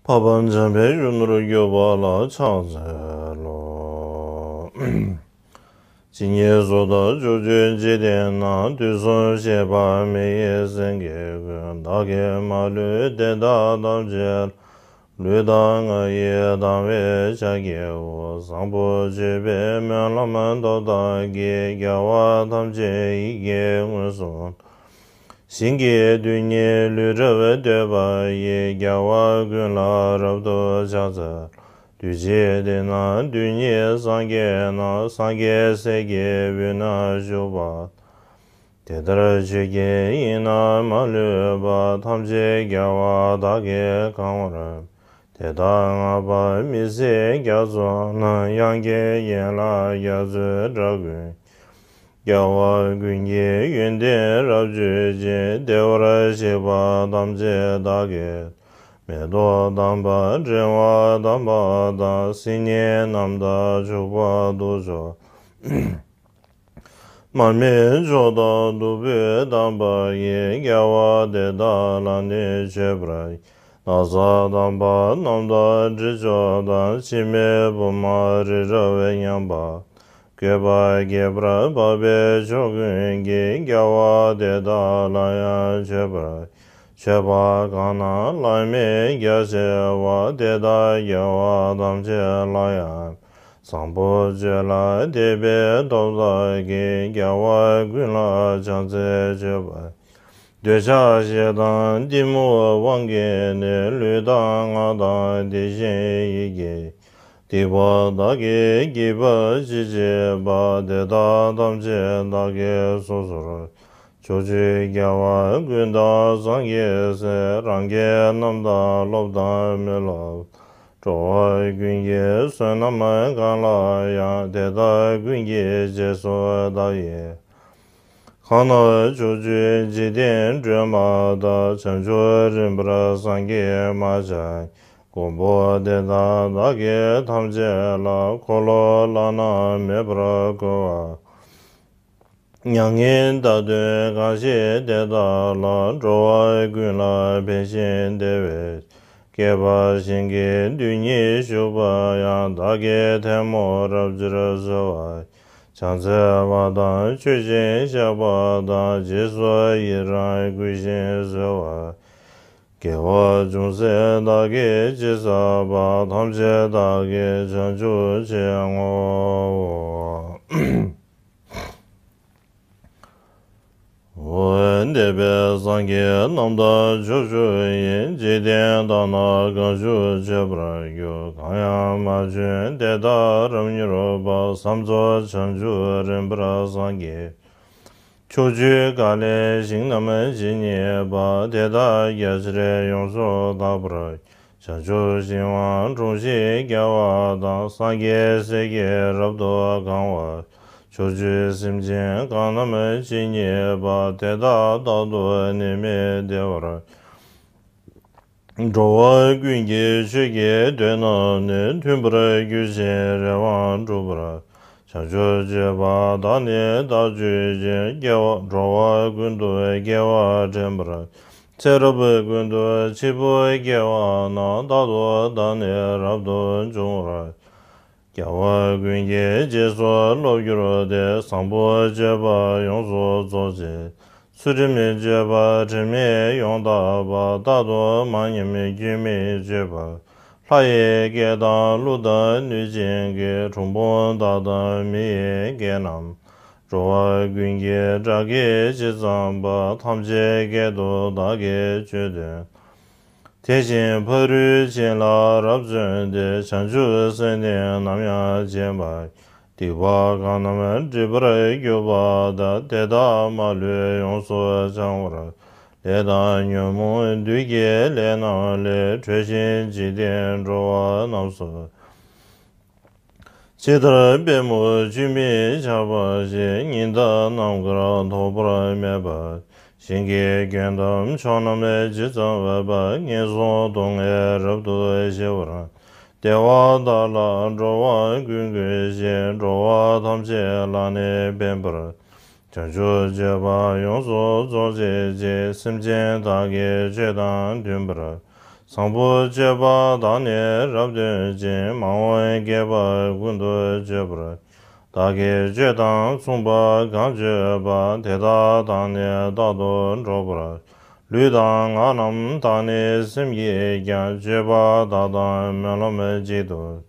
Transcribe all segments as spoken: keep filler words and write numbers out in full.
འཕགས་པ་འཇམ་དཔལ་གཞོན་ནུར་གྱུར་པ་ལ་ཕྱག་འཚལ་ལོ། ཇི་སྙེད་སུ་དག་ཕྱོགས་བཅུའི་འཇིག་རྟེན་ན། དུས་གསུམ་གཤེགས་པ་མི་ཡི་སེང་གེ་ཀུན། བདག་གིས་མ་ལུས་དེ་དག་ཐམས་ཅད་ལུས་དང་ངག་ཡིད་དང་བས་ཕྱག་བགྱིའོ། བཟང་པོ་སྤྱོད་པའི་སྨོན་ལམ་སྟོབས་དག་གིས། རྒྱལ་བ་ཐམས་ཅད་ཡིད་ཀྱིས་མངོན་སུམ། ཞིང་གི་རྡུལ་སྙེད་ལུས་འདྲ་བར་འདོད་པ་ཡིས། རྒྱལ་བ་ཀུན་ལ་རབ་ཏུ་ཕྱག་འཚལ། དུས་གཅིག་དེ་ན་རྡུལ་སྙེད་སངས་རྒྱས་རྣམས། སངས་རྒྱས་སྲས་ཀྱི་དབུས་ན་བཞུགས་པ། དེ་ལྟར་ཆོས་ཀྱི་དབྱིངས་རྣམས་མ་ལུས་པ། ཐམས་ཅད་རྒྱལ་བ་དག་གིས་གང་བར། དེ་དག་བསྔགས་པ་མི་ཟད་རྒྱ་མཚོ་རྣམས། དབྱངས་ཀྱི་ཡན་ལག་རྒྱ་མཚོའི་སྒྲ་ཀུན། རྒྱལ་བ་ཀུན་གྱི་ཡོན་ཏན་རབ་བརྗོད་ཅིང་། བདེ་བར་གཤེགས་པ་ཐམས་ཅད་བདག་གིས། མེ་ཏོག་དམ་པ་ཕྲེང་བ་དམ་པ་དང་། སིལ་སྙན་རྣམས་དང་བྱུག་པ་དུག་མཆོག་མར་མེ་མཆོག་དང་བདུག་སྤོས་དམ་པ་ཡིས། རྒྱལ་བ་དེ་དག་ལ་ནི་མཆོད་པར། ན་བཟའ་དམ་པ་རྣམས་དང་དྲི་མཆོག་དང་། འཆི་མེད་བུམ་པ་རི་རབ་མཉམ་པ། བཀོད་པ་རྒྱས་པར་འཕགས་པའི་མཆོག་ཀུན་གྱིས། རྒྱལ་བ་དེ་དག་ལ་ཡང་མཆོད་པར། མཆོད་པ་གང་རྣམས་བླ་མེད་རྒྱ་ཆེ་བ། དེ་དག་རྒྱལ་བ་ཐམས་ཅད་ལ་ཡང་། བཟང་པོ་སྤྱོད་ལ་དད་པའི་སྟོབས་དག་གིས། རྒྱལ་བ་ཀུན་ལ་ཕྱག་འཚལ་མཆོད་པ། འདོད་ཆགས་ཞེ་སྡང་གཏི་མུག་དབང་གིས་ནི། ལུས་དང་ངག་དང་དེ་བཞིན་ཡིད་ཀྱིས། སྡིག་པ་བདག་གིས་བགྱིས་པ་ཅི་མཆིས་པ། དེ་དག་ཐམས་ཅད་བདག་གིས་སོ་སོར། ཕྱོགས་བཅུའི་རྒྱལ་བ་ཀུན་དང་སངས་རྒྱས་སྲས། རང་རྒྱལ་རྣམས་དང་སློབ་དང་མི་སློབ། འགྲོ་བ་ཀུན་གྱི་བསོད་ནམས་གང་ལ་ཡང་། དེ་དག་ཀུན་གྱི་རྗེས་སུ་བདག་ཡི། གང་རྣམས་ཕྱོགས་བཅུའི་འཇིག་རྟེན་སྒྲོན་མ་དག་བྱང་ཆུབ་རིམ་པར་སངས་རྒྱས་མ་ཆགས་མགོན་པོ་དེ་དག་བདག་གིས་ཐམས་ཅད་ལ། འཁོར་ལོ་བླ་ན་མེད་པར་བསྐོར་བ། མྱ་ངན་འདའ་སྟོན་གང་བཞེད་དེ་དག་ལ། འགྲོ་བ་ཀུན་ལ་ཕན་ཞིང་བདེ་བའི། བསྐལ་པ་ཞིང་གི་རྡུལ་སྙེད་བཞུགས་པ་ཡང་། བདག་གིས་ཐལ་མོ་རབ་སྦྱར་གསོལ་བ། ཕྱག་འཚལ་བ་དང་མཆོད་ཅིང་བཤགས་པ་དང་། རྗེས་སུ་ཡི་རང་བསྐུལ་ཞིང་གསོལ་བ། དགེ་བ་ཅུང་ཟད་བདག་གིས་ཅི་བསགས་པ། ཐམས་ཅད་བདག་གིས་བྱང་ཆུབ་ཕྱིར་བསྔོ། འོ། འདས་པའི་སངས་རྒྱས་རྣམས་དང་ཕྱོགས་བཅུ་ཡི། འཇིག་རྟེན་དག་ན་གང་བཞུགས་མཆོད་པར་གྱུར། གང་ཡང་མ་བྱོན་དེ་དག་རབ་མྱུར་བར། བསམ་རྫོགས་བྱང་ཆུབ་རིམ་པར་སངས་རྒྱས། ཕྱོགས་བཅུའི་ག་ལའི་ཞིང་རྣམས་ཇི་སྙེད་པ། དེ་དག་རྒྱ་ཆེར་ཡོངས་སུ་དག་པར། བྱང་ཆུབ་ཤིང་དབང་དྲུང་བཞི་རྒྱལ་བ་དང་། སངས་རྒྱས་སྲས་ཀྱིས་རབ་ཏུ་གང་བ། ཕྱོགས་བཅུའི་སེམས་ཅན་གང་རྣམས་ཇི་སྙེད་པ། དེ་དག་རྟག་ཏུ་ནད་མེད་བདེ་བར། འགྲོ་བ་ཀུན་གྱི་ཆོས་ཀྱི་དོན་རྣམས་ནི། མཐུན་པར་གྱུར་ཅིང་རེ་བ་འགྲུབ་པར། བྱང་ཆུབ་སྤྱོད་པ་དག་ནི་བདག་སྤྱོད་ཅིང་། སྐྱེ་བ་འགྲོ་བ་ཀུན་ཏུ་སྐྱེ་བ་དྲན་པར། ཚེ་རབས་ཀུན་ཏུ་འཆི་འཕོ་སྐྱེ་བ་ན། རྟག་ཏུ་བདག་ནི་རབ་ཏུ་འབྱུང་བར། རྒྱལ་བ་ཀུན་གྱི་རྗེས་སུ་སློབ་གྱུར་ཏེ། བཟང་པོ་སྤྱོད་པ་ཡོངས་སུ་རྫོགས་བྱེད། ཚུལ་ཁྲིམས་སྤྱོད་པ་དྲི་མེད་ཡོངས་དག་པ། རྟག་ཏུ་མ་ཉམས་སྐྱོན་མེད་སྤྱོད་པ། ལྷ་ཡི་སྐད་དང་ཀླུ་དང་གནོད་སྦྱིན་གྱི། གྲུལ་བུམ་དག་དང་མི་ཡི་སྐད་རྣམས། འགྲོ་བ་ཀུན་གྱི་སྒྲ་སྐད་ཇི་ཙམ་པ། ཐམས་ཅད་སྐད་དུ་བདག་གིས་ཆོས་བསྟན། དེ་བཞིན་ཕ་རོལ་ཕྱིན་ལ་རབ་བརྩོན་ཏེ། བྱང་ཆུབ་སེམས་ནི་ནམ་ཡང་བརྗེད་པ། སྡིག་པ་གང་རྣམས་སྒྲིབ་པར་གྱུར་པ་དག་དེ་དག་མ་ལུས་ཡོངས་སུ་བྱང་བར། ལས་དང་ཉོན་མོངས་བདུད་ཀྱི་ལས་རྣམས་ལས། གྲོལ་ཞིང་འཇིག་རྟེན་འགྲོ་བ་རྣམས་སུ། ཇི་ལྟར་པདྨོ་ཆུས་མི་ཆགས་པ་བཞིན། ཉི་ཟླ་རྣམ་དཀར་ཐོགས་པ་མེད་པ། ཞིང་གི་དགེ་འདུན་ཕྱོགས་རྣམས་ཇི་ཙམ་འོད་པ། ངན་སོང་སྡུག་བསྔལ་རབ་ཏུ་ཞི་བར། བདེ་བ་དག་ལ་འགྲོ་བ་ཀུན་བཀོད་ཅིང་། འགྲོ་བ་ཐམས་ཅད་ལ་ནི་ཕན་པར། བྱང་ཆུབ་སྤྱོད་པ་ཡོངས་སུ་རྫོགས་བྱེད་ཅིང་། སེམས་ཅན་དག་གི་ཆོས་དང་མཐུན་པར། བཟང་པོ་སྤྱོད་པ་དག་ནི་རབ་སྟོན་ཅིང་། མ་འོངས་བསྐལ་པ་ཀུན་ཏུ་སྤྱོད་པར། བདག་གིས་སྤྱོད་དང་མཚུངས་པ་གང་སྤྱོད་པ། དེ་དག་དང་ནི་རྟག་ཏུ་འགྲོགས་པར། ལུས་དང་ངག་རྣམས་དག་ནི་སེམས་ཀྱིས་ཀྱང་། སྤྱོད་པ་དག་དང་སྨོན་ལམ་གཅིག་ཏུ།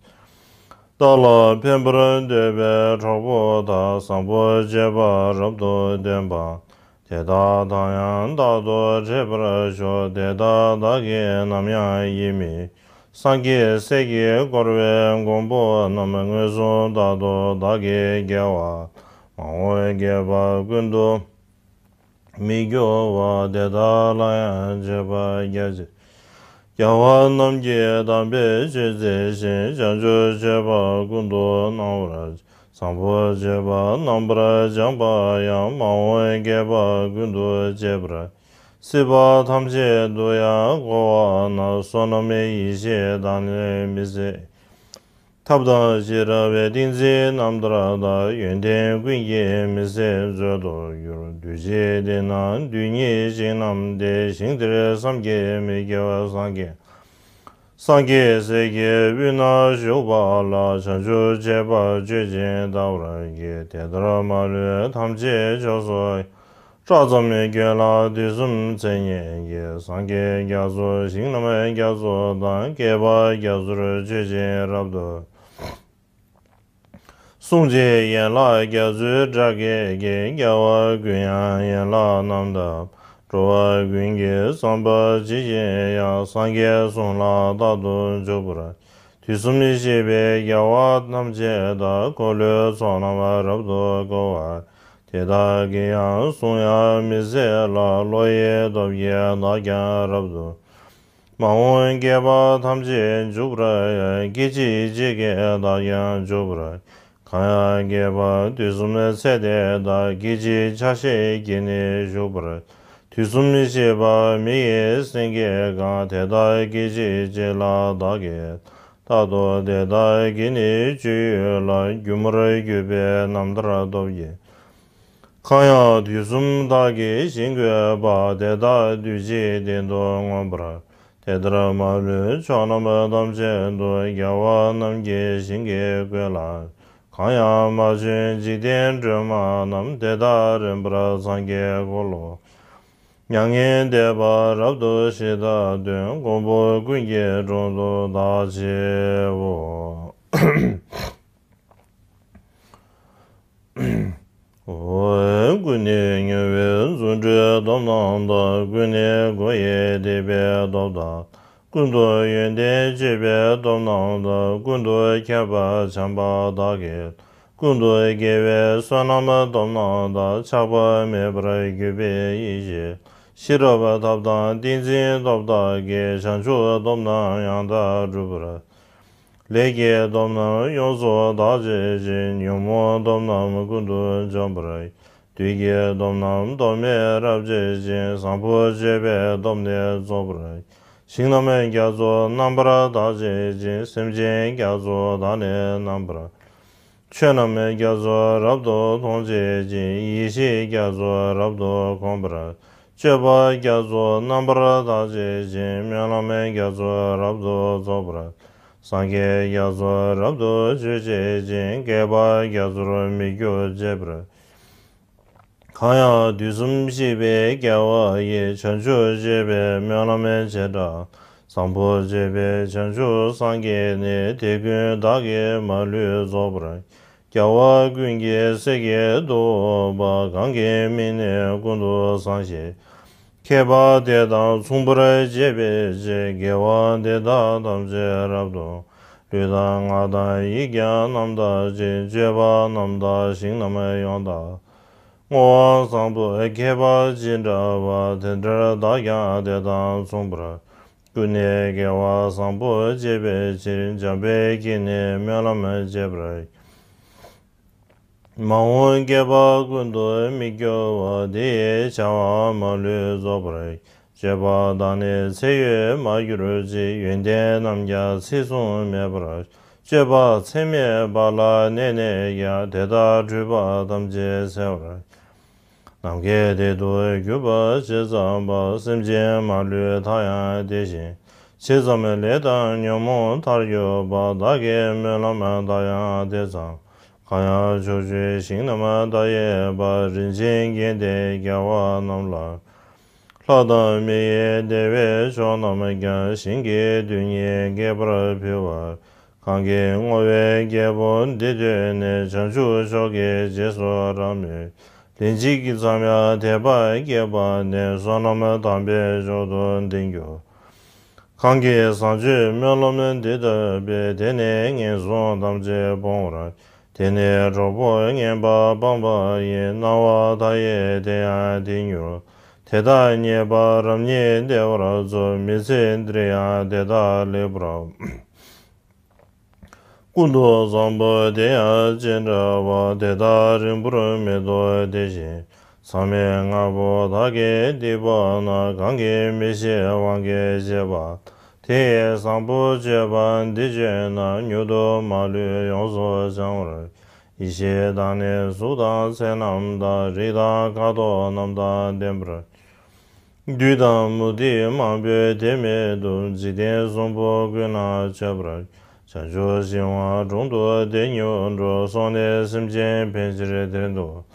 བདག་ལ་ཕན་པར་འདོད་པའི་གྲོགས་པོ་དག་བཟང་པོ་སྤྱོད་པ་རབ་ཏུ་སྟོན་པ། དེ་དག་དང་ཡང་རྟག་ཏུ་འཕྲད་པར་ཤོག་དེ་དག་བདག་གིས་ནམ་ཡང་ཡིད་མི། སངས་རྒྱས་སྲས་ཀྱིས་བསྐོར་བའི་མགོན་པོ་རྣམས། མངོན་སུམ་རྟག་ཏུ་བདག་གིས་རྒྱལ་བ། མ་འོངས་བསྐལ་པ་ཀུན་ཏུ། མི་སྐྱོ་བ། དེ་དག་ལ་ཡང་མཆོད་པ་རྒྱ་ཆེ། རྒྱལ་བ་རྣམས་ཀྱིས་དམ་པའི་ཆོས་བརྩེ་ཞིང་། བྱང་ཆུབ་སྤྱོད་པ་ཀུན་ཏུ་གནང་བར། བཟང་པོ་སྤྱོད་པ་རྣམ་པར་སྦྱངས་པ་ཡང་། མ་འོངས་བསྐལ་པ་ཀུན་ཏུ་སྤྱད་པར། སྲིད་པ་ཐམས་ཅད་དུ་ཡང་བསྐོར་བ་ན། བསོད་ནམས་ཡེ་ཤེས་དག་ནི་མི་ཟད། ཐབས་དང་ཤེས་རབ་ཏིང་འཛིན་རྣམ་ཐར་དག་ཡོན་ཏན་ཀུན་གྱི་མི་ཟད་མཛོད་དུ་གྱུར། འདུས་བྱས་འདི་ན་འདུས་ཉིད་ཞིང་རྣམས་ཏེ། ཞིང་དེར་བསམ་གྱིས་མི་ཁྱབ་པ་སངས་རྒྱས། སངས་རྒྱས་སྲས་ཀྱི་དབུས་ན་བཞུགས་པ་ལ། བྱང་ཆུབ་སྤྱད་པ་སྤྱོད་ཅིང་བལྟ་བར་བགྱི། དེ་ལྟར་མ་ལུས་ཐམས་ཅད་མཆོག་སུ། སྐྲ་ཙམ་ཀུན་ལ་དུས་གསུམ་མཚན་ཉིད་ཀྱི། སངས་རྒྱས་རྒྱ་མཚོ་ཞིང་རྣམས་རྒྱ་མཚོ་དང་། བསྐལ་པ་རྒྱ་མཚོར་སྤྱོད་ཅིང་རབ་ཏུ། གསུང་བྱེད་ཡན་ལག་རྒྱ་མཚོའི་སྒྲ་སྐད་ཀྱིས། རྒྱལ་བ་ཀུན་ཡང་ཡན་ལག་རྣམས་དག་འགྲོ་བ་ཀུན་གྱི་བསམ་པ་ཇི་བཞིན་དབྱངས། སངས་རྒྱས་གསུང་ལ་རྟག་ཏུ་འཇུག་པར། དུས་གསུམ་གཤེགས་པའི་རྒྱལ་བ་ཐམས་ཅད་དག་འཁོར་ལོའི་ཚོགས་རྣམས་རབ་ཏུ་བསྐོར་བ། དེ་དག་གི་ཡང་གསུང་ཡང་མི་ཟད་ལ། བློ་ཡི་སྟོབས་ཀྱིས་བདག་ཀྱང་རབ་ཏུ། མ་འོངས་བསྐལ་པ་ཐམས་ཅད་འཇུག་པར། སྐད་ཅིག་གཅིག་གིས་བདག་ཀྱང་འཇུག་པར། གང་ཡང་བསྐལ་པ་དུས་གསུམ་ཚད་དེ་དག་སྐད་ཅིག་ཆ་ཤས་ཀྱིས་ནི་ཞུགས་པར། དུས་གསུམ་གཤེགས་པ་མི་ཡི་སེང་གེ་གང་། དེ་དག་སྐད་ཅིག་གཅིག་ལ་བདག་གིས། རྟག་ཏུ་དེ་དག་གི་ནི་སྤྱོད་ཡུལ་ལ། སྒྱུ་མར་གྱུར་པའི་རྣམ་ཐར་སྟོབས་ཀྱིས། གང་ཡང་དུས་གསུམ་བདག་གིས་ཞིང་བཀོད་པ། དེ་དག་དུས་གཅིག་སྟེང་དུ་མངོན་པར། དེ་ལྟར་མ་ལུས་ཕྱོགས་རྣམས་ཐམས་ཅད་དུ། རྒྱལ་བ་རྣམས་ཀྱི་ཞིང་གི་བཀོད་ལ། གང་ཡང་མ་བྱོན་འཇིག་རྟེན་སྒྲོན་མ་རྣམས། དེ་དག་རིམ་པར་སངས་རྒྱས་འཁོར་ལོ། མྱ་ངན་འདས་པ་རབ་ཏུ་ཞི་དང་ལྡན། མགོན་པོ་ཀུན་གྱི་དྲུང་དུ་བདག་མཆིའོ། ཀུན་ནས་མྱུར་བའི་རྫུ་འཕྲུལ་སྟོབས་རྣམས་དང་། ཀུན་ནས་སྒོ་ཡི་སྡིག་པའི་སྟོབས་དང་། ཀུན་ཏུ་ཡོན་ཏན་སྤྱོད་པའི་སྟོབས་རྣམས་དང་། ཀུན་ཏུ་མཁྱེན་པ་བྱམས་པ་དག་གིས། ཀུན་ཏུ་དགེ་བའི་བསོད་ནམས་སྟོབས་རྣམས་དང་། ཆགས་པ་མེད་པར་གྱུར་པའི་ཡེ་ཤེས། ཤེས་རབ་ཐབས་དང་ཏིང་འཛིན་སྟོབས་དག་གིས། བྱང་ཆུབ་སྟོབས་རྣམས་ཡང་དག་སྒྲུབ་པར། ལས་ཀྱི་སྟོབས་རྣམས་ཡོངས་སུ་དག་བྱེད་ཅིང་། ཉོན་མོངས་སྟོབས་རྣམས་ཀུན་ཏུ་འཇོམས་པར། བདུད་ཀྱི་སྟོབས་རྣམས་སྟོབས་མེད་རབ་བྱེད་ཅིང་། བཟང་པོ་སྤྱོད་པའི་སྟོབས་ནི་རྫོགས་པར། ཞིང་རྣམས་རྒྱ་མཚོ་རྣམ་པར་དག་བྱེད་ཅིང་། སེམས་ཅན་རྒྱ་མཚོ་དག་ནི་རྣམ་པར། ཆོས་རྣམས་རྒྱ་མཚོ་རབ་ཏུ་མཐོང་བྱེད་ཅིང་། ཡེ་ཤེས་རྒྱ་མཚོ་རབ་ཏུ་གོམས་པར། སྤྱོད་པ་རྒྱ་མཚོ་རྣམ་པར་དག་བྱེད་ཅིང་། སྨོན་ལམ་རྒྱ་མཚོ་རབ་ཏུ་རྫོགས་པར། སངས་རྒྱས་རྒྱ་མཚོ་རབ་ཏུ་སྤྱོད་བྱེད་ཅིང་། བསྐལ་པ་རྒྱ་མཚོར་མི་སྐྱོ་བྱེད་པར། གང་ཡང་དུས་གསུམ་གཤེགས་པའི་རྒྱལ་བ་ཡི། བྱང་ཆུབ་སྤྱོད་པའི་སྨོན་ལམ་བྱེ་བྲག། བཟང་པོ་སྤྱོད་པའི་བྱང་ཆུབ་སངས་རྒྱས་ནི། དེ་ཀུན་བདག་གིས་མ་ལུས་རྫོགས་པར། རྒྱལ་བ་ཀུན་གྱི་སྲས་ཀྱི་ཐུ་བོ་པ། གང་གི་མིང་ནི་ཀུན་ཏུ་བཟང་ཞིང་། མཁས་པ་དེ་དང་མཚུངས་པར་བྱེད་པའི་ཕྱིར། དགེ་བ་འདི་དག་ཐམས་ཅད་རབ་ཏུ། ལུས་དང་ངག་དང་ཡིད་ཀྱང་རྣམ་དག་ཅིང་། སྤྱོད་པ་རྣམ་དག་ཞིང་རྣམས་ཡོངས་དག་བསྔོ་བ་བཟང་པོ་མཁས་པ་ཅི་འདྲ་བ། དེ་འདྲར་བདག་ཀྱང་དེ་དང་མཚུངས་པར། ཀུན་ནས་དགེ་བ་བཟང་པོ་སྤྱད་པའི་ཕྱིར། འཇམ་དཔལ་གྱིས་ནི་སྨོན་ལམ་བྱེད་པར། མ་འོངས་བསྐལ་པ་ཀུན་ཏུ་མི་སྐྱོ་བ། དེ་ཡི་བྱ་བ་མ་ལུས་རྫོགས་པར། སྤྱོད་པ་དག་ནི་ཚེ་ཡོད་མ་གྱུར་ཅིག་ཡོན་ཏན་རྣམས་ཀྱང་ཚེ་གཟུང་མེད་པར། སྤྱོད་པ་ཚད་མེད་པ་ལ་གནས་ནས་ཀྱང་། དེ་དག་འཁྲུལ་པ་ཐམས་ཅད་སེལ་བར། ནམ་མཁའི་མཐས་གཏུགས་གྱུར་པ་ཇི་ཙམ་པ། སེམས་ཅན་མ་ལུས་མཐའ་ཡང་དེ་བཞིན། ཇི་ཙམ་ལས་དང་ཉོན་མོངས་མཐར་གྱུར་པ། བདག་གི་སྨོན་ལམ་དག་ཡང་དེ་ཙམ། གང་ཡང་ཕྱོགས་བཅུའི་ཞིང་རྣམས་མཐའ་ཡས་པ། རིན་ཆེན་རྒྱན་ལྡན་རྒྱལ་བ་རྣམས་ལ། ལྷ་དང་མི་ཡི་བདེ་བའི་མཆོག་རྣམས་ཀྱང་། ཞིང་གི་རྡུལ་སྙེད་བསྐལ་པར་ཕུལ་བ། གང་གིས་བསྔོ་བའི་རྒྱལ་པོ་འདི་ཐོས་ནས། བྱང་ཆུབ་མཆོག་གི་རྗེས་སུ་རབ་མོས། ལན་གཅིག་ཙམ་ཡང་དད་པ་སྐྱེས་པ་ནས། བསོད་ནམས་དམ་པའི་མཆོག་ཏུ་ལྡན་གྱུར། གང་གིས་བཟང་སྤྱོད་སྨོན་ལམ་འདི་བཏབ་པས། དེ་ནས་ངན་སོང་ཐམས་ཅད་སྤོང་བར། དེ་ནས་གྲོགས་པོ་ངན་པ་སྤངས་པ་ཡི། སྣང་བ་མཐའ་ཡས་དེ་ཡང་དེར་མྱུར། དེ་དག་རྙེད་པ་རབ་རྙེད་བདེ་བར་གྱུར། མི་ཚེ་འདིར་ཡང་དེ་དག་ལེགས་པར། ཀུན་ཏུ་བཟང་པོ་དེ་ཡང་ཅི་འདྲ་བ། དེ་དག་རིང་པོར་མི་ཐོགས་དེ་བཞིན། མཚམས་མེད་ལྔ་པོ་དག་གི་སྡིག་པ་རྣམས། གང་གིས་མི་ཤེས་དབང་གིས་བྱས་པ། དེ་ཡི་བཟང་པོ་སྤྱོད་པ་འདི་བཅས་རྣམས། མྱུར་དུ་མ་ལུས་ཡོངས་སུ་བྱང་བར། ཡེ་ཤེས་དང་ནི་གཟུགས་དང་ཚེ་རྣམས་དང་། རིགས་དང་ཁ་དོག་རྣམས་དང་ལྡན་པར། བདུད་དང་མུ་སྟེགས་མང་པོས་དེ་མི་ཐུབ། འཇིག་རྟེན་གསུམ་པོ་ཀུན་ལ་མཆོད་པར། བྱང་ཆུབ་ཤིང་དབང་དྲུང་དུ་དེ་མྱུར་འགྲོ། སོང་ནས་སེམས་ཅན་ཕན་ཕྱིར་དེར་འདུག།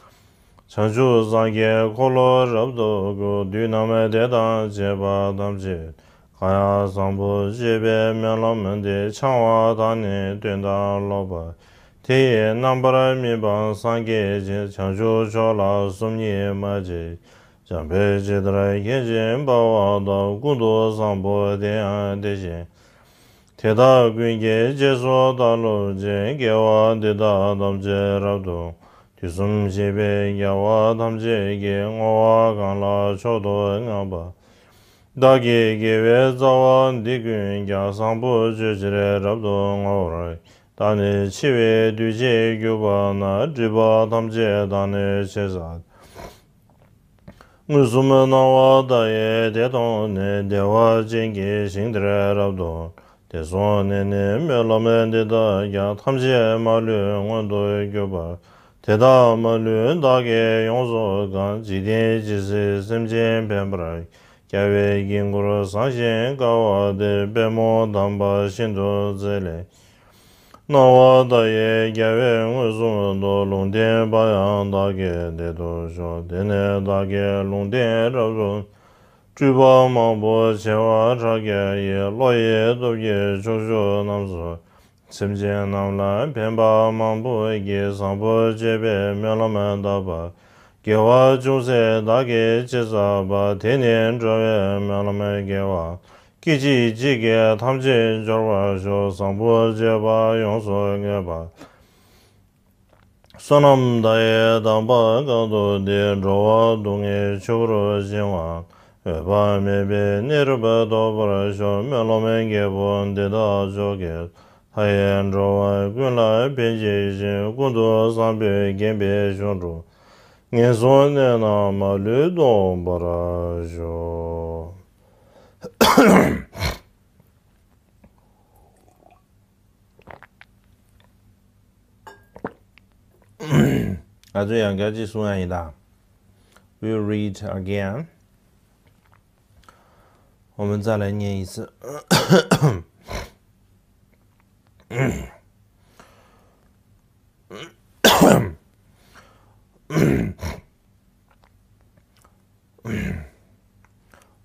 བྱང་ཆུབ་སངས་རྒྱས་འཁོར་ལོ་རབ་ཏུ་བསྐོར། བདུད་རྣམས་དེ་དང་བཅས་པ་ཐམས་ཅད། གང་ཡང་བཟང་པོ་སྤྱོད་པའི་སྨོན་ལམ་འདི། འཆང་བ་དང་ནི་སྟོན་དང་ཀློག་པ། དེ་ཡི་རྣམ་པར་སྨིན་པ་སངས་རྒྱས་ཀྱི། བྱང་ཆུབ་མཆོག་ལ་སོམ་ཉི་མ་བྱེད། འཇམ་དཔལ་ཇི་ལྟར་མཁྱེན་ཅིང་དཔའ་བ་དག། ཀུན་ཏུ་བཟང་པོ་དེ་ཡང་དེ་བཞིན། དེ་དག་ཀུན་གྱི་རྗེས་སུ་བདག་སློབ་ཅིང་། དགེ་བ་འདི་དག་ཐམས་ཅད་རབ་ཏུ། དུས་གསུམ་གཤེགས་པའི་རྒྱལ་བ་ཐམས་ཅད་ཀྱིས། བསྔོ་བ་གང་ལ་མཆོག་ཏུ་བསྔགས་པ། བདག་གིས་དགེ་བའི་རྩ་བ་འདི་ཀུན་ཀྱང་། བཟང་པོ་སྤྱོད་ཕྱིར་རབ་ཏུ་བསྔོ་བར་བགྱི། བདག་ནི་འཆི་བའི་དུས་བྱེད་གྱུར་པ་ན། སྒྲིབ་པ་ཐམས་ཅད་དག་ནི་ཕྱིར་བསལ། མངོན་སུམ་སྣང་བ་མཐའ་ཡས་དེ་མཐོང་ནས། བདེ་བ་ཅན་གྱི་ཞིང་དེར་རབ་ཏུ། དེར་སོང་ནས་ནི་སྨོན་ལམ་འདི་བཏབ་ཀྱང་། ཐམས་ཅད་མ་ལུས་མངོན་དུ་གྱུར་པ། དེ་དག་མ་ལུས་བདག་གིས་ཡོངས་སུ་བཀང་། འཇིག་རྟེན་ཇི་སྲིད་སེམས་ཅན་ཕན་པར། རྒྱལ་བའི་དཀྱིལ་འཁོར་བཟང་ཞིང་དཀར་བ་དེར། པདྨོ་དམ་པ་ཤིན་ཏུ་མཛེས་ལས། སྣང་བ་མཐའ་ཡས་རྒྱལ་བས་མངོན་སུམ་དུ། ལུང་བསྟན་པ་ཡང་བདག་གིས་དེར་ཐོབ་ཤོག། དེ་ནས་བདག་གིས་ལུང་བསྟན་རབ་ཏུ། སྤྲུལ་པ་མང་པོ་བྱེ་བ་ཕྲག་བརྒྱ་ཡིས། བློ་ཡི་སྟོབས་ཀྱིས་ཕྱོགས་བཅུ་རྣམས་སུ། སེམས་ཅན་རྣམས་ལ་ཕན་པ་མང་པོ་བགྱི། བཟང་པོ་སྤྱོད་པའི་སྨོན་ལམ་བཏབ་པ། དགེ་བ་ཅུང་ཟད་བདག་གིས་ཅི་བསགས་པ། དེ་ནི་འགྲོ་བའི་སྨོན་ལམ་དགེ་བ། སྐད་ཅིག་གཅིག་གིས་ཐམས་ཅད་འབྱོར་བར་ཤོག། བཟང་པོ་སྤྱོད་པ་ཡོངས་སུ་བསྔོས་པ། བསོད་ནམས་མཐའ་ཡས་དམ་པ་གང་དུ་བདེ། འགྲོ་བ་སྡུག་བསྔལ་ཆུ་བུར་བྱིང་བ། འོད་དཔག་མེད་པའི་གནས་རབ་ཐོབ་པར་ཤོག། སྨོན་ལམ་རྒྱལ་པོ་འདི་དག་མཆོག་གིས། མཐའ་ཡས་འགྲོ་བ་ཀུན་ལ་ཕན་བགྱིད་ཅིང་། ཀུན་ཏུ་བཟང་པོས་བརྒྱན་པའི་གཞུང་དྲུག། ངན་སོང་གནས་རྣམས་མ་ལུས་སྟོངས་པར་ཤོག། ང་ཚོས་ཡང་བསྐྱར་ཅིག་གསུང་ཡ་ཡིན་ད། We'll read again. 我们再来念一次。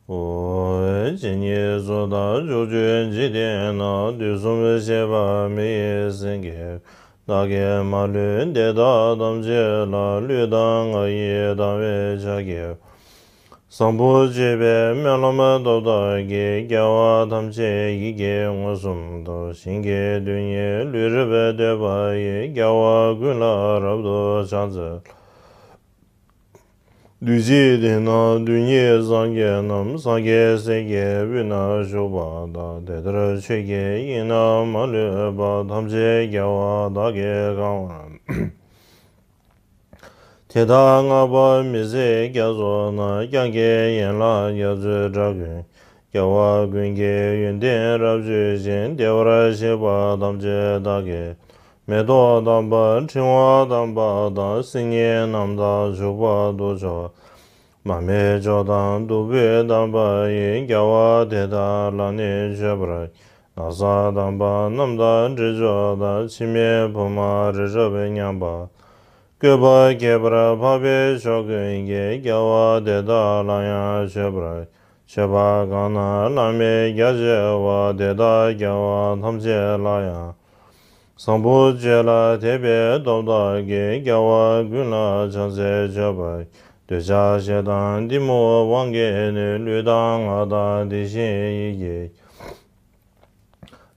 ཨོ། ཇི་སྙེད་སུ་དག་ཕྱོགས་བཅུའི་འཇིག་རྟེན་ན། དུས་གསུམ་གཤེགས་པ་མི་ཡི་སེང་གེ། བདག་གིས་མ་ལུས་དེ་དག་ཐམས་ཅད་ལ། ལུས་དང་ངག་ཡིད་དང་བས་ཕྱག་བགྱིའོ། བཟང་པོ་སྤྱོད་པའི་སྨོན་ལམ་བཏབ་པ་གིས། རྒྱལ་བ་ཐམས་ཅད་ཡིད་ཀྱིས་མངོན་སུམ་དུ། ཞིང་གི་རྡུལ་སྙེད་ལུས་རབ་བཏོད་པ་ཡིས། རྒྱལ་བ་ཀུན་ལ་རབ་ཏུ་ཕྱག་འཚལ་ལོ། དུས་གཅིག་དེ་ན་རྡུལ་སྙེད་སངས་རྒྱས་རྣམས། སངས་རྒྱས་སྲས་ཀྱི་དབུས་ན་བཞུགས་པ་དང་། དེ་ལྟར་ཆོས་ཀྱི་དབྱིངས་རྣམས་མ་ལུས་པ། ཐམས་ཅད་རྒྱལ་བ་དག་གིས་གང་བར། དེ་དག་བསྔགས་པ་མི་ཟད་རྒྱ་མཚོ་རྣམས། སྐྱབས་མགོན་ཡན་ལག་རྒྱ་མཚོའི་སྒྲ་ཀུན། རྒྱལ་བ་ཀུན་གྱི་ཡོན་ཏན་རབ་བརྗོད་ཅིང་། བདེ་བར་གཤེགས་པ་ཐམས་ཅད་བདག་གིས། མེ་ཏོག་དམ་པ་ཕྲེང་བ་དམ་པ་དང་། སིལ་སྙན་རྣམས་དང་བྱུག་པ་དུ་མཆོག། མར་མེ་མཆོག་དང་བདུག་སྤོས་དམ་པ་ཡིས། རྒྱལ་བ་དེ་དག་ལ་ནི་མཆོད་པར། ན་བཟའ་དམ་པ་རྣམས་དང་འབྲས་མཆོག་དང་། འཆི་མེད་ཕུབ་མ་རི་རབ་མཉམ་པ། བཀོད་པ་ཁྱད་པར་འཕགས་པའི་མཆོག་ཀུན་གྱིས། རྒྱལ་བ་དེ་དག་ལ་ཡང་མཆོད་པར་མཆོད་པ་གང་རྣམས་བླ་མེད་རྒྱ་ཆེ་བ། དེ་དག་རྒྱལ་བ་ཐམས་ཅད་ལ་ཡང་། བཟང་པོ་སྤྱོད་ལ་དད་པའི་སྟོབས་དག་གིས། རྒྱལ་བ་ཀུན་ལ་ཕྱག་འཚལ་མཆོད་པར། འདོད་ཆགས་ཞེ་སྡང་གཏི་མུག་དབང་གིས་ནི། ལུས་དང་ངག་དང་དེ་བཞིན་ཡིད་ཀྱི།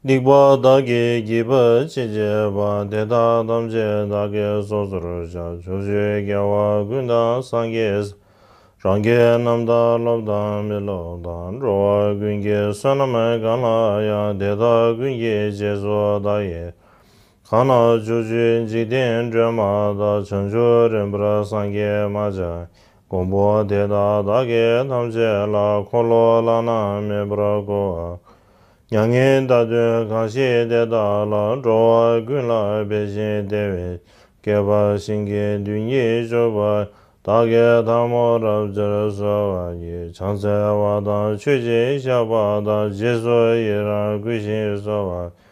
སྡིག་པ་དག་གིས་བགྱིས་པ་ཅི་མཆིས་པ། དེ་དག་ཐམས་ཅད་བདག་གིས་སོ་སོར་བཤགས། ཕྱོགས་བཅུའི་རྒྱལ་བ་ཀུན་དང་སངས་རྒྱས། རང་གི་རྣམ་ཐར་སློབ་དང་མི་སློབ་དང་། འགྲོ་བ་ཀུན་གྱི་བསོད་ནམས་གང་ལ་ཡང་། དེ་དག་ཀུན་གྱི་རྗེས་སུ་བདག་གིས། གང་རྣམས་ཕྱོགས་བཅུའི་འཇིག་རྟེན་སྒྲོན་མ་དག། བྱང་ཆུབ་རིམ་པར་སངས་རྒྱས་མ་ཆགས། མགོན་པོ་དེ་དག་བདག་གིས་ཐམས་ཅད་ལ། འཁོར་ལོ་བླ་ན་མེད་པར་བསྐོར་བ། མྱ་ངན་འདའ་སྟོན་གང་བཞེད་དེ་དག་ལ། འགྲོ་བ་ཀུན་ལ་ཕན་ཞིང་བདེ་བའི། བསྐལ་པ་ཞིང་གི་རྡུལ་སྙེད་བྱུང་བ། བདག་གིས་ཐལ་མོ་རབ་སྦྱར་གསོལ་བ་ཡི། ཕྱག་འཚལ་བ་དང་མཆོད་ཅིང་བཤགས་པ་དང་། རྗེས་སུ་ཡི་རང་བསྐུལ་ཞིང་གསོལ་བ།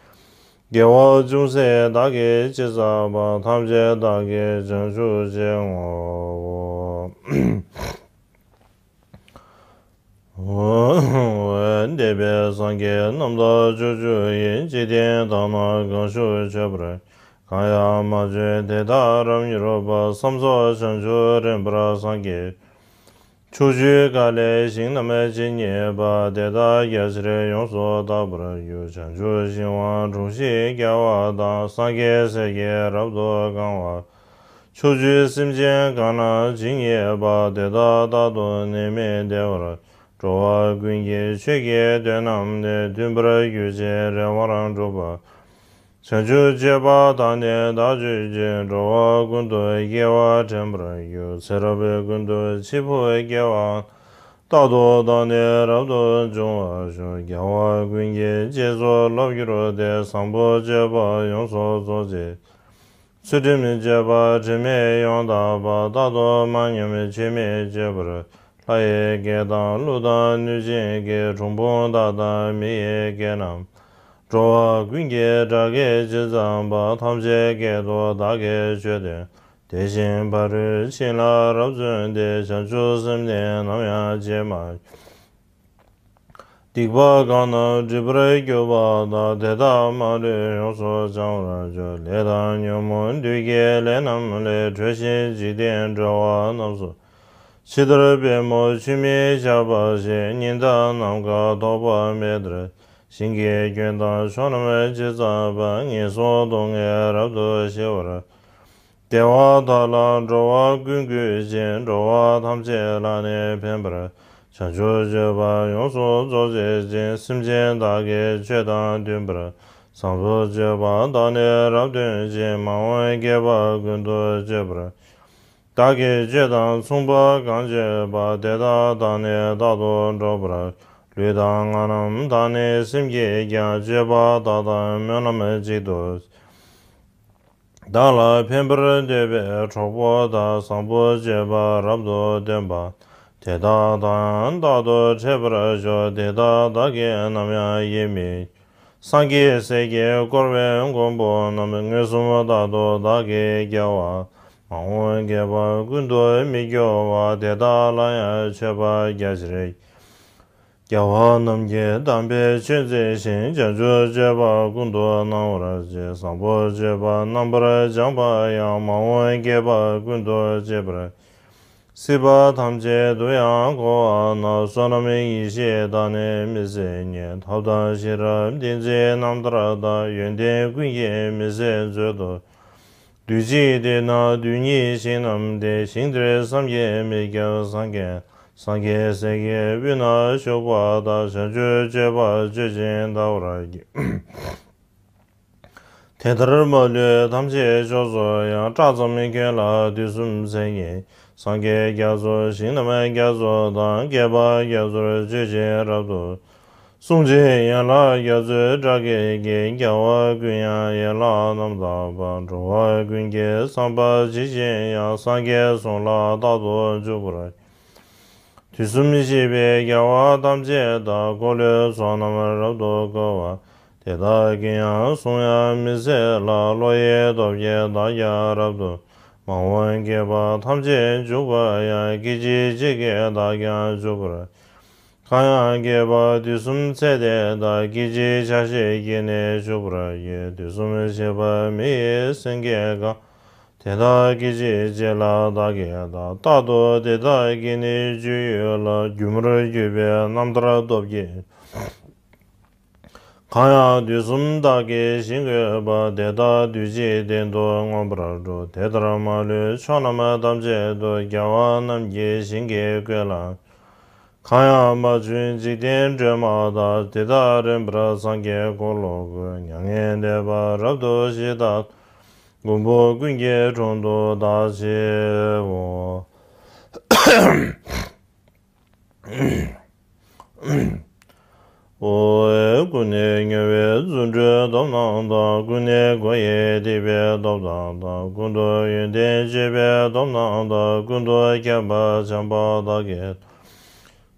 དགེ་བ་ཅུང་ཟད་བདག་གིས་ཅི་བསགས་པ། ཐམས་ཅད་བདག་གིས་བྱང་ཆུབ་ཕྱིར་བསྔོའོ། འདས་པའི་སངས་རྒྱས་རྣམས་དང་ཕྱོགས་བཅུ་ཡི། འཇིག་རྟེན་དག་ན་གང་བཞུགས་མཆོད་པར། གང་ཡང་མ་བྱོན་དེ་དག་རབ་མྱུར་བར། བསམ་རྫོགས་བྱང་ཆུབ་རིམ་པར་སངས་རྒྱས། ཕྱོགས་བཅུའི་མཁའ་ལས་ཞིང་རྣམས་ཇི་སྙེད་པ། དེ་དག་རྒྱ་ཆེར་ཡོངས་སུ་དག་པར་འགྱུར། བྱང་ཆུབ་ཤིང་དབང་དྲུང་བཞི་རྒྱལ་བ་དང་། སངས་རྒྱས་སྲས་ཀྱིས་རབ་ཏུ་གང་བ། ཕྱོགས་བཅུའི་སེམས་ཅན་གང་རྣམས་ཇི་སྙེད་པ། དེ་དག་རྟག་ཏུ་ནད་མེད་བདེ་བར། འགྲོ་བ་ཀུན་གྱི་ཆོས་ཀྱི་དོན་རྣམས་ནི། མཐུན་པར་གྱུར་ཅིང་རེ་བར་འགྲུབ་པ། བྱང་ཆུབ་སྤྱོད་པ་དག་ནི་བདག་སྤྱོད་ཅིང་། འགྲོ་བ་ཀུན་ཏུ་སྐྱེ་བ་དྲན་པར་འགྱུར། ཚེ་རབས་ཀུན་ཏུ་འཆི་འཕོ་སྐྱེ་བའང་། རྟག་ཏུ་བདག་ནི་རབ་ཏུ་འབྱུང་བར་ཤོག། རྒྱལ་བ་ཀུན་གྱི་རྗེས་སུ་བསླབ་གྱུར་ཏེ། བཟང་པོ་སྤྱོད་པ་ཡོངས་སུ་རྫོགས་བྱེད། ཚུལ་ཁྲིམས་སྤྱོད་པ་དྲི་མེད་ཡོངས་དག་པ། རྟག་ཏུ་མ་ཉམས་ཆོས་མིན་སྤྱོད་པར། ལྷ་ཡི་སྐད་དང་ཀླུ་དང་གནོད་སྦྱིན་སྐད། གྲུལ་བུམ་དག་དང་མི་ཡི་སྐད་རྣམས། འགྲོ་བ་ཀུན་གྱི་སྒྲ་སྐད་ཇི་ཙམ་པ། ཐམས་ཅད་སྐད་དུ་བདག་གིས་ཆོས་བསྟན། དེ་བཞིན་ཕ་རོལ་ཕྱིན་ལ་རབ་བརྩོན་ཏེ། བྱང་ཆུབ་སེམས་ནི་ནམ་ཡང་བརྗེད་མ། སྡིག་པ་གང་རྣམས་སྒྲིབ་པར་གྱུར་པ་དག། དེ་དག་མ་ལུས་ཡོངས་སུ་བྱང་བར་གྱུར། ལས་དང་ཉོན་མོངས་བདུད་ཀྱི་ལས་རྣམས་ལས། གྲོལ་ཞིང་འཇིག་རྟེན་འགྲོ་བ་རྣམས་སུ། ཇི་ལྟར་པདྨོ་ཆུས་མི་ཆགས་པ་བཞིན། ཉི་ཟླ་ནམ་མཁའ་ཐོགས་པ་མེ་ལྟར། ཞིང་གི་སྐྱོན་དང་ཕྱོགས་རྣམས་ཇི་ཙམ་པ། ངན་སོང་སྡུག་བསྔལ་རབ་ཏུ་ཞི་བར། བདེ་བ་དག་ལ་འགྲོ་བ་ཀུན་བཀོད་ཅིང་། འགྲོ་བ་ཐམས་ཅད་ལ་ནི་ཕན་པར། བྱང་ཆུབ་སྤྱོད་པ་ཡོངས་སུ་རྫོགས་བྱེད་ཅིང་། སེམས་ཅན་དག་གི་ཆོས་དང་མཐུན་པར། བཟང་པོ་སྤྱོད་པ་དག་ནི་རབ་སྟོན་ཅིང་། མ་འོངས་བསྐལ་པ་ཀུན་ཏུ་སྤྱོད་པར། བདག་གིས་ཆོས་དང་མཚུངས་པ་གང་སྤྱོད་པ། དེ་དག་དང་ནི་རྟག་ཏུ་འགྲོགས་པར། ལུས་དང་ངག་རྣམས་དང་ནི་སེམས་ཀྱིས་ཀྱང་། སྤྱོད་པ་དག་དང་སྨོན་ལམ་གཅིག་ཏུ། བདག་ལ་ཕན་པར་འདོད་པའི་གྲོགས་པོ་དག། བཟང་པོ་སྤྱོད་པ་རབ་ཏུ་སྟོན་པ། དེ་དག་དང་ཡང་རྟག་ཏུ་འཕྲད་པར་ཤོག། དེ་དག་བདག་གིས་ནམ་ཡང་ཡིད་མི། སངས་རྒྱས་སྲས་ཀྱིས་བསྐོར་བའི་མགོན་པོ་རྣམས། མངོན་སུམ་རྟག་ཏུ་བདག་གིས་རྒྱལ་བ། མ་འོངས་བསྐལ་པ་ཀུན་ཏུ་མི་སྐྱོ་བ། དེ་དག་ལ་ཡང་མཆོད་པ་རྒྱ་ཆེར། རྒྱལ་བ་རྣམས་ཀྱིས་དམ་པའི་ཆོས་མཛད་ཅིང་། བྱང་ཆུབ་སྤྱོད་པ་ཀུན་ཏུ་སྣང་བར་བྱེད། བཟང་པོ་སྤྱོད་པ་རྣམ་པར་སྦྱངས་པ་ཡང་། མ་འོངས་བསྐལ་པ་ཀུན་ཏུ་སྤྱད་པར། སྲིད་པ་ཐམས་ཅད་དུ་ཡང་འཁོར་བ་ན། བསོད་ནམས་ཡེ་ཤེས་དག་ནི་མི་ཟད་ཉིད། ཐབས་དང་ཤེས་རབ་ཏིང་འཛིན་རྣམ་ཐར་དག། ཡོན་ཏན་ཀུན་གྱི་མི་ཟད་མཛོད་དུ། རྡུལ་གཅིག་དེ་ན་རྡུལ་སྙེད་ཞིང་རྣམས་ཏེ། ཞིང་དེར་བསམ་གྱིས་མི་ཁྱབ་སངས་རྒྱས། སངས་རྒྱས་སྲས་ཀྱི་དབུས་ན་བཞུགས་པ་དག། བྱང་ཆུབ་སྤྱོད་པ་སྤྱོད་ཅིང་དག་པར་བགྱི། དེ་ལྟར་མ་ལུས་ཐམས་ཅད་ཕྱོགས་སུ་ཡང་། བཀྲག་ཙམ་ཁྱོན་ལ་དུས་གསུམ་མཚན་ཉིད། སངས་རྒྱས་རྒྱ་མཚོ་ཞིང་རྣམས་རྒྱ་མཚོ་དང་། བསྐལ་པ་རྒྱ་མཚོར་སྤྱོད་ཅིང་རབ་ཏུ། གསུང་ཆེན་ཡན་ལག་རྒྱ་མཚོའི་སྒྲ་སྐད་ཀྱིས། རྒྱལ་བ་ཀུན་དབྱངས་ཡན་ལག་རྣམས་དག་པ། འགྲོ་བ་ཀུན་གྱི་བསམ་པ་ཇི་བཞིན་དབྱངས། སངས་རྒྱས་གསུང་ལ་རྟག་ཏུ་འཇུག་པར། དུས་གསུམ་གཤེགས་པའི་རྒྱལ་བ་ཐམས་ཅད་དང་། འཁོར་ལོའི་ཚོགས་རྣམས་རབ་ཏུ་བསྐོར་བ། དེ་དག་གིས་ཡང་གསུང་ཡང་མི་ཟད་ལ། བློ་ཡི་སྟོབས་ཀྱིས་བདག་ཀྱང་རབ་ཏུ། མ་འོངས་བསྐལ་པ་ཐམས་ཅད་འཇུག་པར་ཡང་། སྐད་ཅིག་གཅིག་གིས་བདག་ཀྱང་འཇུག་པར། གང་ཡང་བསྐལ་པ་དུས་གསུམ་ཚད་དེ་དག་སྐད་ཅིག་ཆ་ཤས་ཀྱིས་ནི་འཇུག་པར་བགྱི། དུས་གསུམ་གཤེགས་པ་མི་ཡི་སེང་གེ་གང་། དེ་དག་སྐད་ཅིག་གཅིག་ལ་བདག་གིས་བལྟ། རྟག་ཏུ་དེ་དག་གི་ནི་སྤྱོད་ཡུལ་ལ། སྒྱུ་མར་གྱུར་པའི་རྣམ་ཐར་སྟོབས་ཀྱིས། གང་ཡང་དུས་གསུམ་བདག་གིས་ཞིང་བཀོད་པ། དེ་དག་དུས་གཅིག་བདེན་དུ་མངོན་པར་འགྲུབ། དེ་ལྟར་མ་ལུས་ཕྱོགས་རྣམས་ཐམས་ཅད་དུ། རྒྱལ་བ་རྣམས་ཀྱི་ཞིང་གི་ཀུན་ལ། གང་ཡང་མ་བྱོན་འཇིག་རྟེན་སྒྲོན་མ་དག་དེ་དག་རིམ་པར་སངས་རྒྱས་འཁོར་ལོ་བསྐོར། མྱ་ངན་འདས་པ་རབ་ཏུ་ཞི་དང་། མགོན་པོ་ཀུན་གྱི་དྲུང་དུ་བདག་མཆིའོ། ཨོ། ཀུན་ནས་མྱུར་བའི་རྫུ་འཕྲུལ་སྟོབས་རྣམས་དང་། ཀུན་ནས་སྒོ་ཡི་ཐེག་པའི་སྟོབས་རྣམས་དང་། ཀུན་ཏུ་ཡོན་ཏན་སྤྱོད་པའི་སྟོབས་རྣམས་དང་། ཀུན་ཏུ་ཁྱབ་པ་བྱམས་པ་དག་གི།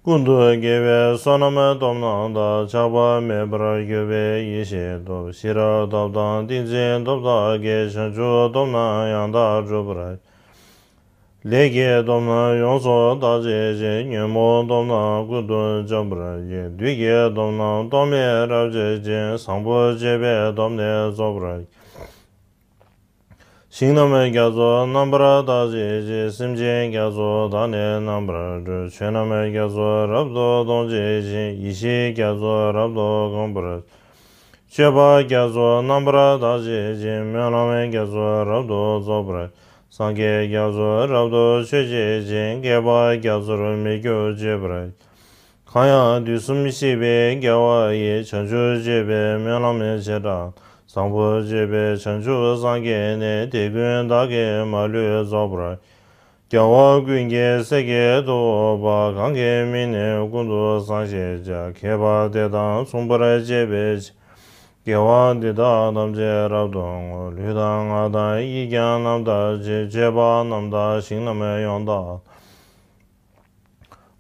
ཀུན་ཏུ་དགེ་བའི་བསོད་ནམས་སྟོབས་རྣམས་དང་། ཆགས་པ་མེད་པར་གྱུར་པའི་ཡེ་ཤེས་སྟོབས། ཤེས་རབ་སྟོབས་དང་ཏིང་འཛིན་སྟོབས་དག་གིས། བྱང་ཆུབ་སྟོབས་རྣམས་ཡང་དག་སྒྲུབ་པར། ལས་ཀྱི་སྟོབས་རྣམས་ཡོངས་སུ་དག་བྱེད་ཅིང་། ཉོན་མོངས་སྟོབས་རྣམས་ཀུན་ཏུ་འཇོམས་པར་བགྱི། བདུད་ཀྱི་སྟོབས་རྣམས་རྟོག་མེད་རབ་བྱེད་ཅིང་། བཟང་པོ་སྤྱོད་པའི་སྟོབས་ནི་རྫོགས་པར། ཞིང་རྣམས་རྒྱ་མཚོ་རྣམ་པར་དག་བྱེད་ཅིང་། སེམས་ཅན་རྒྱ་མཚོ་དག་ནི་རྣམ་པར་སྒྲོལ། ཆོས་རྣམས་རྒྱ་མཚོ་རབ་ཏུ་གཏོང་བྱེད་ཅིང་། ཡེ་ཤེས་རྒྱ་མཚོ་རབ་ཏུ་གང་བར། སྤྱོད་པ་རྒྱ་མཚོ་རྣམ་པར་དག་བྱེད་ཅིང་། སྨོན་ལམ་རྒྱ་མཚོ་རབ་ཏུ་རྫོགས་པར། སངས་རྒྱས་རྒྱ་མཚོ་རབ་ཏུ་མཆོད་བྱེད་ཅིང་། བསྐལ་པ་རྒྱ་མཚོར་མི་སྐྱོ་བྱེད་པར། གང་ཡང་དུས་གསུམ་གཤེགས་པའི་རྒྱལ་བ་ཡི། བྱང་ཆུབ་སྤྱོད་པའི་སྨོན་ལམ་བྱེ་བྲག་བཟང་པོ་སྤྱོད་པའི་བྱང་ཆུབ་སངས་རྒྱས་ནི། དེ་ཀུན་བདག་གིས་མ་ལུས་རྫོགས་པར། རྒྱལ་བ་ཀུན་གྱི་སྲས་ཀྱི་ཐུ་བོ་པ། གང་གི་མིང་ནི་ཀུན་ཏུ་བཟང་ཞེས་བྱ། མཁས་པ་དེ་དང་མཚུངས་པར་སྤྱད་པའི་ཕྱིར། དགེ་བ་འདི་དག་ཐམས་ཅད་རབ་ཏུ་བསྔོ། ལུས་དང་ངག་དང་ཡིད་ཀྱང་རྣམ་དག་བྱེད། སྤྱོད་པ་རྣམས་དང་ཞིང་རྣམས་ཡོངས་དག་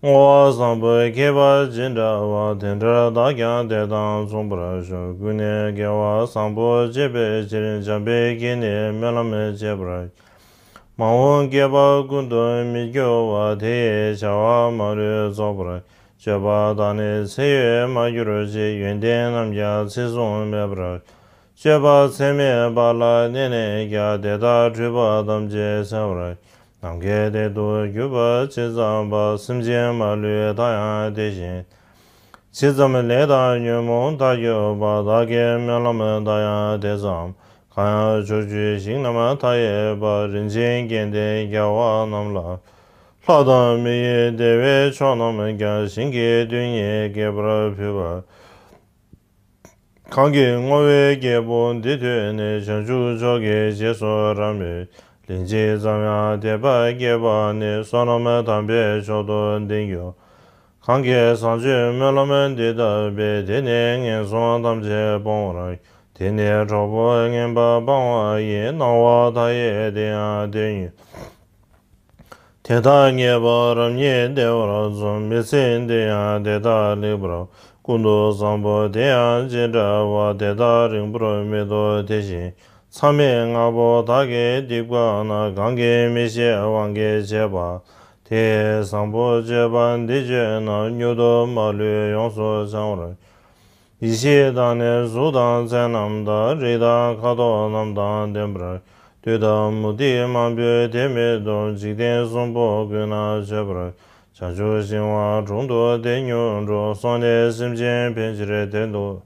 བསྔོ་བ་བཟང་པོ་མཁས་པ་ཇི་འདྲ་བ། དེ་འདྲར་བདག་ཀྱང་དེ་དང་མཚུངས་པར་ཤོག་ཀུན་ནས་དགེ་བ་བཟང་པོ་སྤྱད་པའི་ཕྱིར། འཇམ་དཔལ་གྱིས་ནི་སྨོན་ལམ་བྱེད་པར། མ་འོངས་བསྐལ་པ་ཀུན་ཏུ་མི་སྐྱོ་བ། དེ་ཡི་བྱ་བ་མ་ལུས་རྫོགས་པར། སྤྱོད་པ་དག་ནི་ཚེ་ཡོད་མ་གྱུར་ཅིག་ཡོན་ཏན་རྣམས་ཀྱང་ཚེགས་བཟུང་མེད་པར། སྤྱོད་པ་ཚད་མེད་པ་ལ་གནས་ནས་ཀྱང་། དེ་དག་འཁྲུལ་པ་ཐམས་ཅད་སེལ་བར། ནམ་མཁའི་མཐས་གཏུགས་གྱུར་པ་ཇི་ཙམ་པ། སེམས་ཅན་མ་ལུས་མཐའ་ཡང་དེ་བཞིན། ཇི་ཙམ་ལས་དང་ཉོན་མོངས་མཐའ་གྱུར་པ། བདག་གི་སྨོན་ལམ་མཐའ་ཡང་དེ་ཙམ། གང་ཡང་ཕྱོགས་བཅུའི་ཞིང་རྣམས་མཐའ་ཡས་པ། རིན་ཆེན་གྱེན་ལྡན་རྒྱལ་བ་རྣམས་ལ། ལྷ་དང་མི་ཡི་བདེ་བའི་མཆོག་རྣམས་ཀྱང་། ཞིང་གི་རྡུལ་སྙེད་རྒྱས་པར་ཕུལ་བ། གང་གིས་བསྔོ་བའི་རྒྱལ་པོ་འདི་ཐོས་ནས། བྱང་ཆུབ་མཆོག་གི་རྗེས་སུ་རབ་མོས། ལན་གཅིག་ཙམ་ཡང་དད་པ་སྐྱེས་པ་ནི། བསོད་ནམས་དམ་པའི་མཆོག་ཏུ་ལྡན་གྱུར། གང་གིས་བཟང་སྤྱོད་སྨོན་ལམ་འདི་བཏབ་པས། དེ་ནི་ངན་སོང་ཐམས་ཅད་སྤོང་བར། དེ་ནི་གྲོགས་པོ་ངན་པ་སྤང་བ་ཡི། སྣང་བ་མཐའ་ཡས་དེ་ཡང་དེ་ཉིད། དེ་དག་ངེས་པར་རབ་རྙེད་བདེ་བར་འཛོམས། མི་ཚེ་འདི་ཡང་དེ་དག་ལེགས་པར། ཀུན་ཏུ་བཟང་པོ་དེ་ཡང་ཇི་འདྲ་བ། དེ་དག་རིང་པོར་མི་ཐོགས་དེ་བཞིན། མཚམས་མེད་ལྔ་པོ་དག་གི་སྡིག་པ་རྣམས། གང་གིས་མི་ཤེས་དབང་གིས་བྱས་པ། དེ་ཡི་བཟང་པོ་སྤྱོད་པ་འདི་སྤྱོད་ན། མྱུར་དུ་མ་ལུས་ཡོངས་སུ་བྱང་བར། ཡེ་ཤེས་དང་ནི་གཟུགས་དང་མཚན་རྣམས་དང་། རིགས་དང་ཁ་དོག་རྣམས་དང་ལྡན་པར། བདུད་དང་མུ་སྟེགས་མང་པོས་དེ་མི་ཐུབ། འཇིག་རྟེན་གསུམ་པོ་ཀུན་ན་མཆོད་པར། བྱང་ཆུབ་ཤིང་དབང་དྲུང་དུ་དེ་མྱུར་འགྲོ། སོང་ནས་སེམས་ཅན་ཕན་ཕྱིར་དེར་འདུག་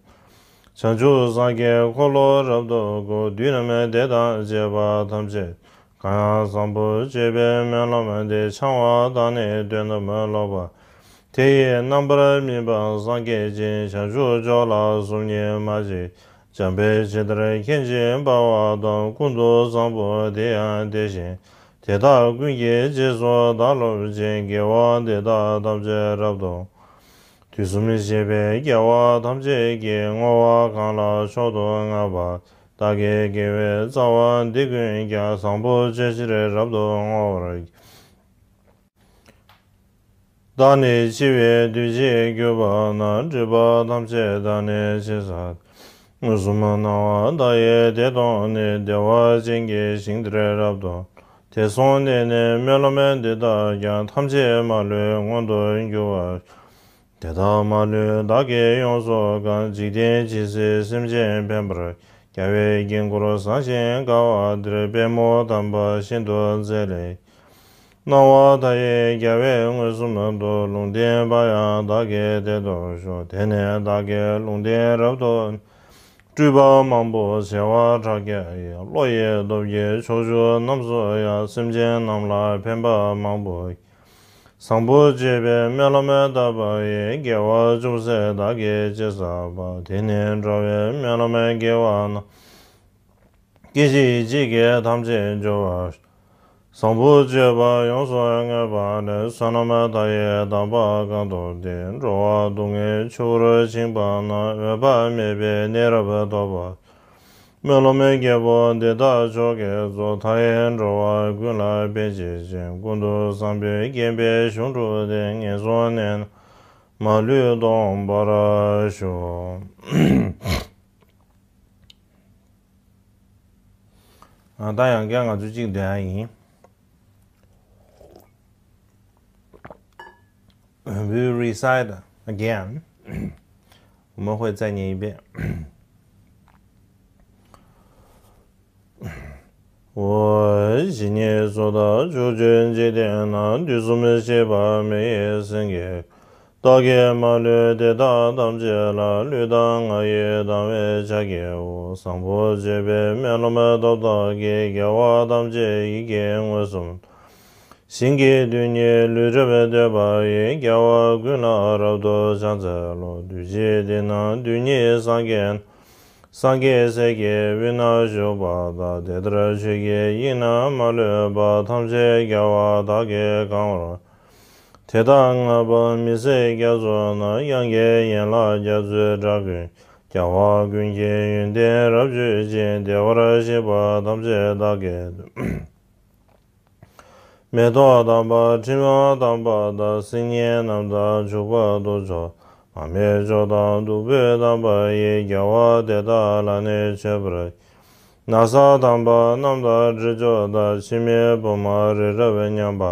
བྱང་ཆུབ་སངས་རྒྱས་འཁོར་ལོ་རབ་ཏུ་བསྐོར། བདུད་རྣམས་དེ་དང་བཅས་པ་ཐམས་ཅད། གང་ཡང་བཟང་པོ་སྤྱོད་པའི་སྨོན་ལམ་འདི། འཆང་བ་དང་ནི་སྟོན་ཏམ་ལོག་པ། དེ་ཡི་རྣམ་པར་སྨིན་པ་སངས་རྒྱས་ཀྱིས། བྱང་ཆུབ་མཆོག་ལ་གཟུགས་བརྙན་མ་མཆིས། འཇམ་དཔལ་ཇི་ལྟར་མཁྱེན་ཅིང་དཔའ་བ་དང་། ཀུན་ཏུ་བཟང་པོ་དེ་ཡང་དེ་བཞིན། དེ་དག་ཀུན་གྱི་རྗེས་སུ་བདག་སློབ་ཅིང་། དགེ་བ་འདི་དག་ཐམས་ཅད་རབ་ཏུ། དུས་གསུམ་གཤེགས་པའི་རྒྱལ་བ་ཐམས་ཅད་ཀྱིས། བསྔོ་བ་གང་ལ་མཆོག་ཏུ་བསྔགས་པ། བདག་གི་དགེ་བའི་རྩ་བ་འདི་ཀུན་ཀྱང་། བཟང་པོ་སྤྱོད་ཕྱིར་རབ་ཏུ་བསྔོ་བར། བདག་ནི་འཆི་བའི་དུས་བྱེད་གྱུར་པ་ན། སྒྲིབ་པ་ཐམས་ཅད་དག་ནི་ཞེས་བྱ། མངོན་སུམ་སྣང་བ་མཐའ་ཡས་དེ་མཐོང་ནས། བདེ་བ་ཅན་གྱི་ཞིང་དེར་རབ་ཏུ། དེར་སོང་ནས་ནི་སྨོན་ལམ་འདི་དག་ཀྱང་། ཐམས་ཅད་མ་ལུས་མངོན་དུ་འགྱུར་བར། དེ་དག་མ་ལུས་བདག་གིས་ཡོངས་སུ་བཀང་། འཇིག་རྟེན་ཇི་སྲིད་སེམས་ཅན་ཕན་པར། རྒྱལ་བའི་དཀྱིལ་འཁོར་བཟང་ཞིང་དགའ་བ་དེར། པདྨོ་དམ་པ་ཤིན་ཏུ་མཛེས་ལས། སྣང་བ་མཐའ་ཡས་རྒྱལ་བའི་མངོན་སུམ་དུ། ལུང་བསྟན་པ་ཡང་བདག་གིས་དེར་ཐོབ་ཤོག། དེ་ནས་བདག་གིས་ལུང་བསྟན་རབ་ཏུ། སྤྲུལ་པ་མང་པོ་བྱེ་བ་ཕྲག་བརྒྱ་ཡིས། བློ་ཡི་སྟོབས་ཀྱིས་ཕྱོགས་བཅུ་རྣམས་སུ་ཡང་། སེམས་ཅན་རྣམས་ལ་ཕན་པ་མང་པོ་ཡིས། བཟང་པོ་སྤྱོད་པའི་སྨོན་ལམ་བཏབ་པ་ཡིས། དགེ་བ་ཅུང་ཟད་བདག་གིས་ཅི་བསགས་པ། དེ་ནི་འགྲོ་བའི་སྨོན་ལམ་དགེ་བ་རྣམས། སྐད་ཅིག་གཅིག་གིས་ཐམས་ཅད་འབྱོར་བར། བཟང་པོ་སྤྱོད་པ་ཡོངས་སུ་བསྔོས་པ་ལས། བསོད་ནམས་མཐའ་ཡས་དམ་པ་གང་ཐོབ་སྟེ། འགྲོ་བ་སྡུག་བསྔལ་ཆུ་བུར་འཆིང་བ་རྣམས། འོད་དཔག་མེད་པའི་གནས་རབ་ཐོབ་པ། སྨོན་ལམ་རྒྱལ་པོ་འདི་དག་མཆོག་གི་གཙོ། མཐའ་ཡས་འགྲོ་བ་ཀུན་ལ་ཕན་བྱེད་ཅིང་། ཀུན་ཏུ་བཟང་པོའི་བསྐྱེད་པའི་གཞུང་གྲུབ་སྟེ། ངན་སོང་གནས་རྣམས་མ་ལུས་སྟོངས་པར་ཤོག། ད་ཡང་བསྐྱར་ང་ཚོ་གཅིག་འདོན་ཡ་ཡིན། We recite again. 我们会再念一遍。 འོ། ཇི་སྙེད་སུ་དག་ཕྱོགས་བཅུའི་འཇིག་རྟེན་ན། དུས་གསུམ་གཤེགས་པ་མི་ཡི་སེང་གེ། བདག་གིས་མ་ལུས་དེ་དག་ཐམས་ཅད་ལ། ལུས་དང་ངག་ཡིད་དང་བས་ཕྱག་བགྱིའོ། བཟང་པོ་སྤྱོད་པའི་སྨོན་ལམ་ཐོབ་རྟགས་ཀྱིས། དགེ་བ་ཐམས་ཅད་ཡིད་ཀྱིས་མངོན་སུམ། ཞིང་གི་རྡུལ་སྙེད་ལུས་འགྲུབ་བསྟོད་པ་ཡིས། རྒྱལ་བ་ཀུན་ལ་རབ་ཏུ་ཕྱག་འཚལ་ལོ། འདུ་བྱེད་དེ་རྣམས་རྡུལ་སྙེད་སངས་རྒྱས་རྣམས། སངས་རྒྱས་སྲས་ཀྱི་དབུས་ན་བཞུགས་པ་དག། དེ་ལྟར་ཆོས་ཀྱི་དབྱིངས་རྣམས་མ་ལུས་པ། ཐམས་ཅད་རྒྱལ་བ་དག་གིས་གང་བར། དེ་དག་བསྔགས་པ་མི་ཟད་རྒྱ་མཚོ་རྣམས། དབྱངས་ཀྱི་ཡན་ལག་རྒྱ་མཚོའི་སྒྲ་ཀུན། རྒྱལ་བ་ཀུན་གྱི་ཡོན་ཏན་རབ་བརྗོད་ཅིང་། བདེ་བར་གཤེགས་པ་ཐམས་ཅད་བདག་གིས་བསྟོད། མེ་ཏོག་དམ་པ་དྲི་མ་དམ་པ་དང་། སིལ་སྙན་རྣམས་དང་བྱུག་པ་དུག་མཆོག་མར་མེ་མཆོག་དང་བདུག་སྤོས་དམ་པ་ཡིས། རྒྱལ་བ་དེ་དག་ལ་ནི་མཆོད་པར། ན་བཟའ་དམ་པ་རྣམས་དང་དྲི་མཆོག་དང་། འཆི་མེད་བུམ་པ་རི་རབ་མཉམ་པ།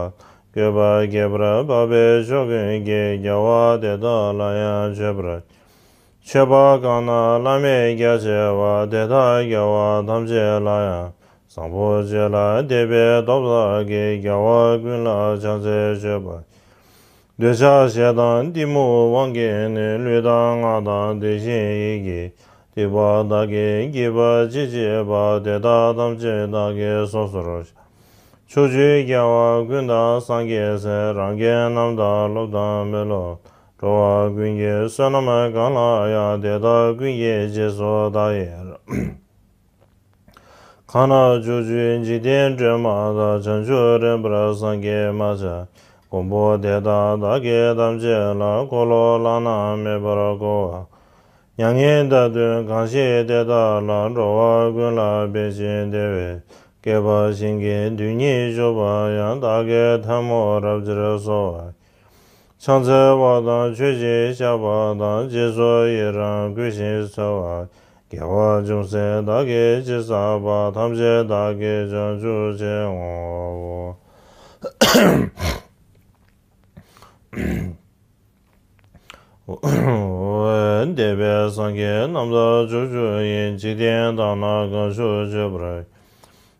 བཀོད་པ་རྒྱས་པར་འཕགས་པའི་མཆོག་ཀུན་གྱིས། རྒྱལ་བ་དེ་དག་ལ་ཡང་མཆོད་པར། མཆོད་པ་གང་རྣམས་བླ་མེད་རྒྱ་ཆེ་བ། དེ་དག་རྒྱལ་བ་ཐམས་ཅད་ལ་ཡང་། བཟང་པོ་སྤྱོད་ལ་དད་པའི་སྟོབས་དག་གིས། རྒྱལ་བ་ཀུན་ལ་ཕྱག་འཚལ་མཆོད་པ། འདོད་ཆགས་ཞེ་སྡང་གཏི་མུག་དབང་གིས་ནི། ལུས་དང་ངག་དང་དེ་བཞིན་ཡིད་ཀྱིས། སྡིག་པ་དག་གིས་བགྱིས་པ་ཅི་མཆིས་པ། དེ་དག་ཐམས་ཅད་བདག་གིས་སོ་སོར་བཤགས། ཕྱོགས་བཅུའི་རྒྱལ་བ་ཀུན་དང་སངས་རྒྱས་སྲས། རང་རྒྱལ་རྣམས་དང་སློབ་དང་མི་སློབ། འགྲོ་བ་ཀུན་གྱི་བསོད་ནམས་གང་ལགས་ཡང་། དེ་དག་ཀུན་གྱི་རྗེས་སུ་བདག་ཡི་རང་། གང་ན་ཕྱོགས་བཅུའི་འཇིག་རྟེན་སྒྲོན་མ་དག། བྱང་ཆུབ་རིམ་པར་སངས་རྒྱས་མ་ཆགས། མགོན་པོ་དེ་དག་བདག་གིས་ཐམས་ཅད་ལ། འཁོར་ལོ་བླ་ན་མེད་པར་བསྐོར་བ། མྱ་ངན་འདའ་སྟོན་གང་བཞེད་དེ་དག་ལ། འགྲོ་བ་ཀུན་ལ་ཕན་ཕྱིར་དེ་བས། བསྐལ་པ་ཞིང་གི་རྡུལ་སྙེད་བཞུགས་པ་ཡང་། བདག་གིས་ཐལ་མོ་རབ་ཕྱིར་གསོལ་བ། ཕྱག་འཚལ་བ་དང་མཆོད་ཅིང་བཤགས་པ་དང་། རྗེས་སུ་ཡི་རང་བསྐུལ་ཞིང་གསོལ་བ། དགེ་བ་ཅུང་ཟད་བདག་གིས་ཅི་བསགས་པ། ཐམས་ཅད་བདག་གིས་བྱང་ཆུབ་ཕྱིར་བསྔོའོ། འདས་པའི་སངས་རྒྱས་རྣམས་དང་ཕྱོགས་བཅུ་ཡི། འཇིག་རྟེན་དག་ན་གང་བཞུགས་མཆོད་པར།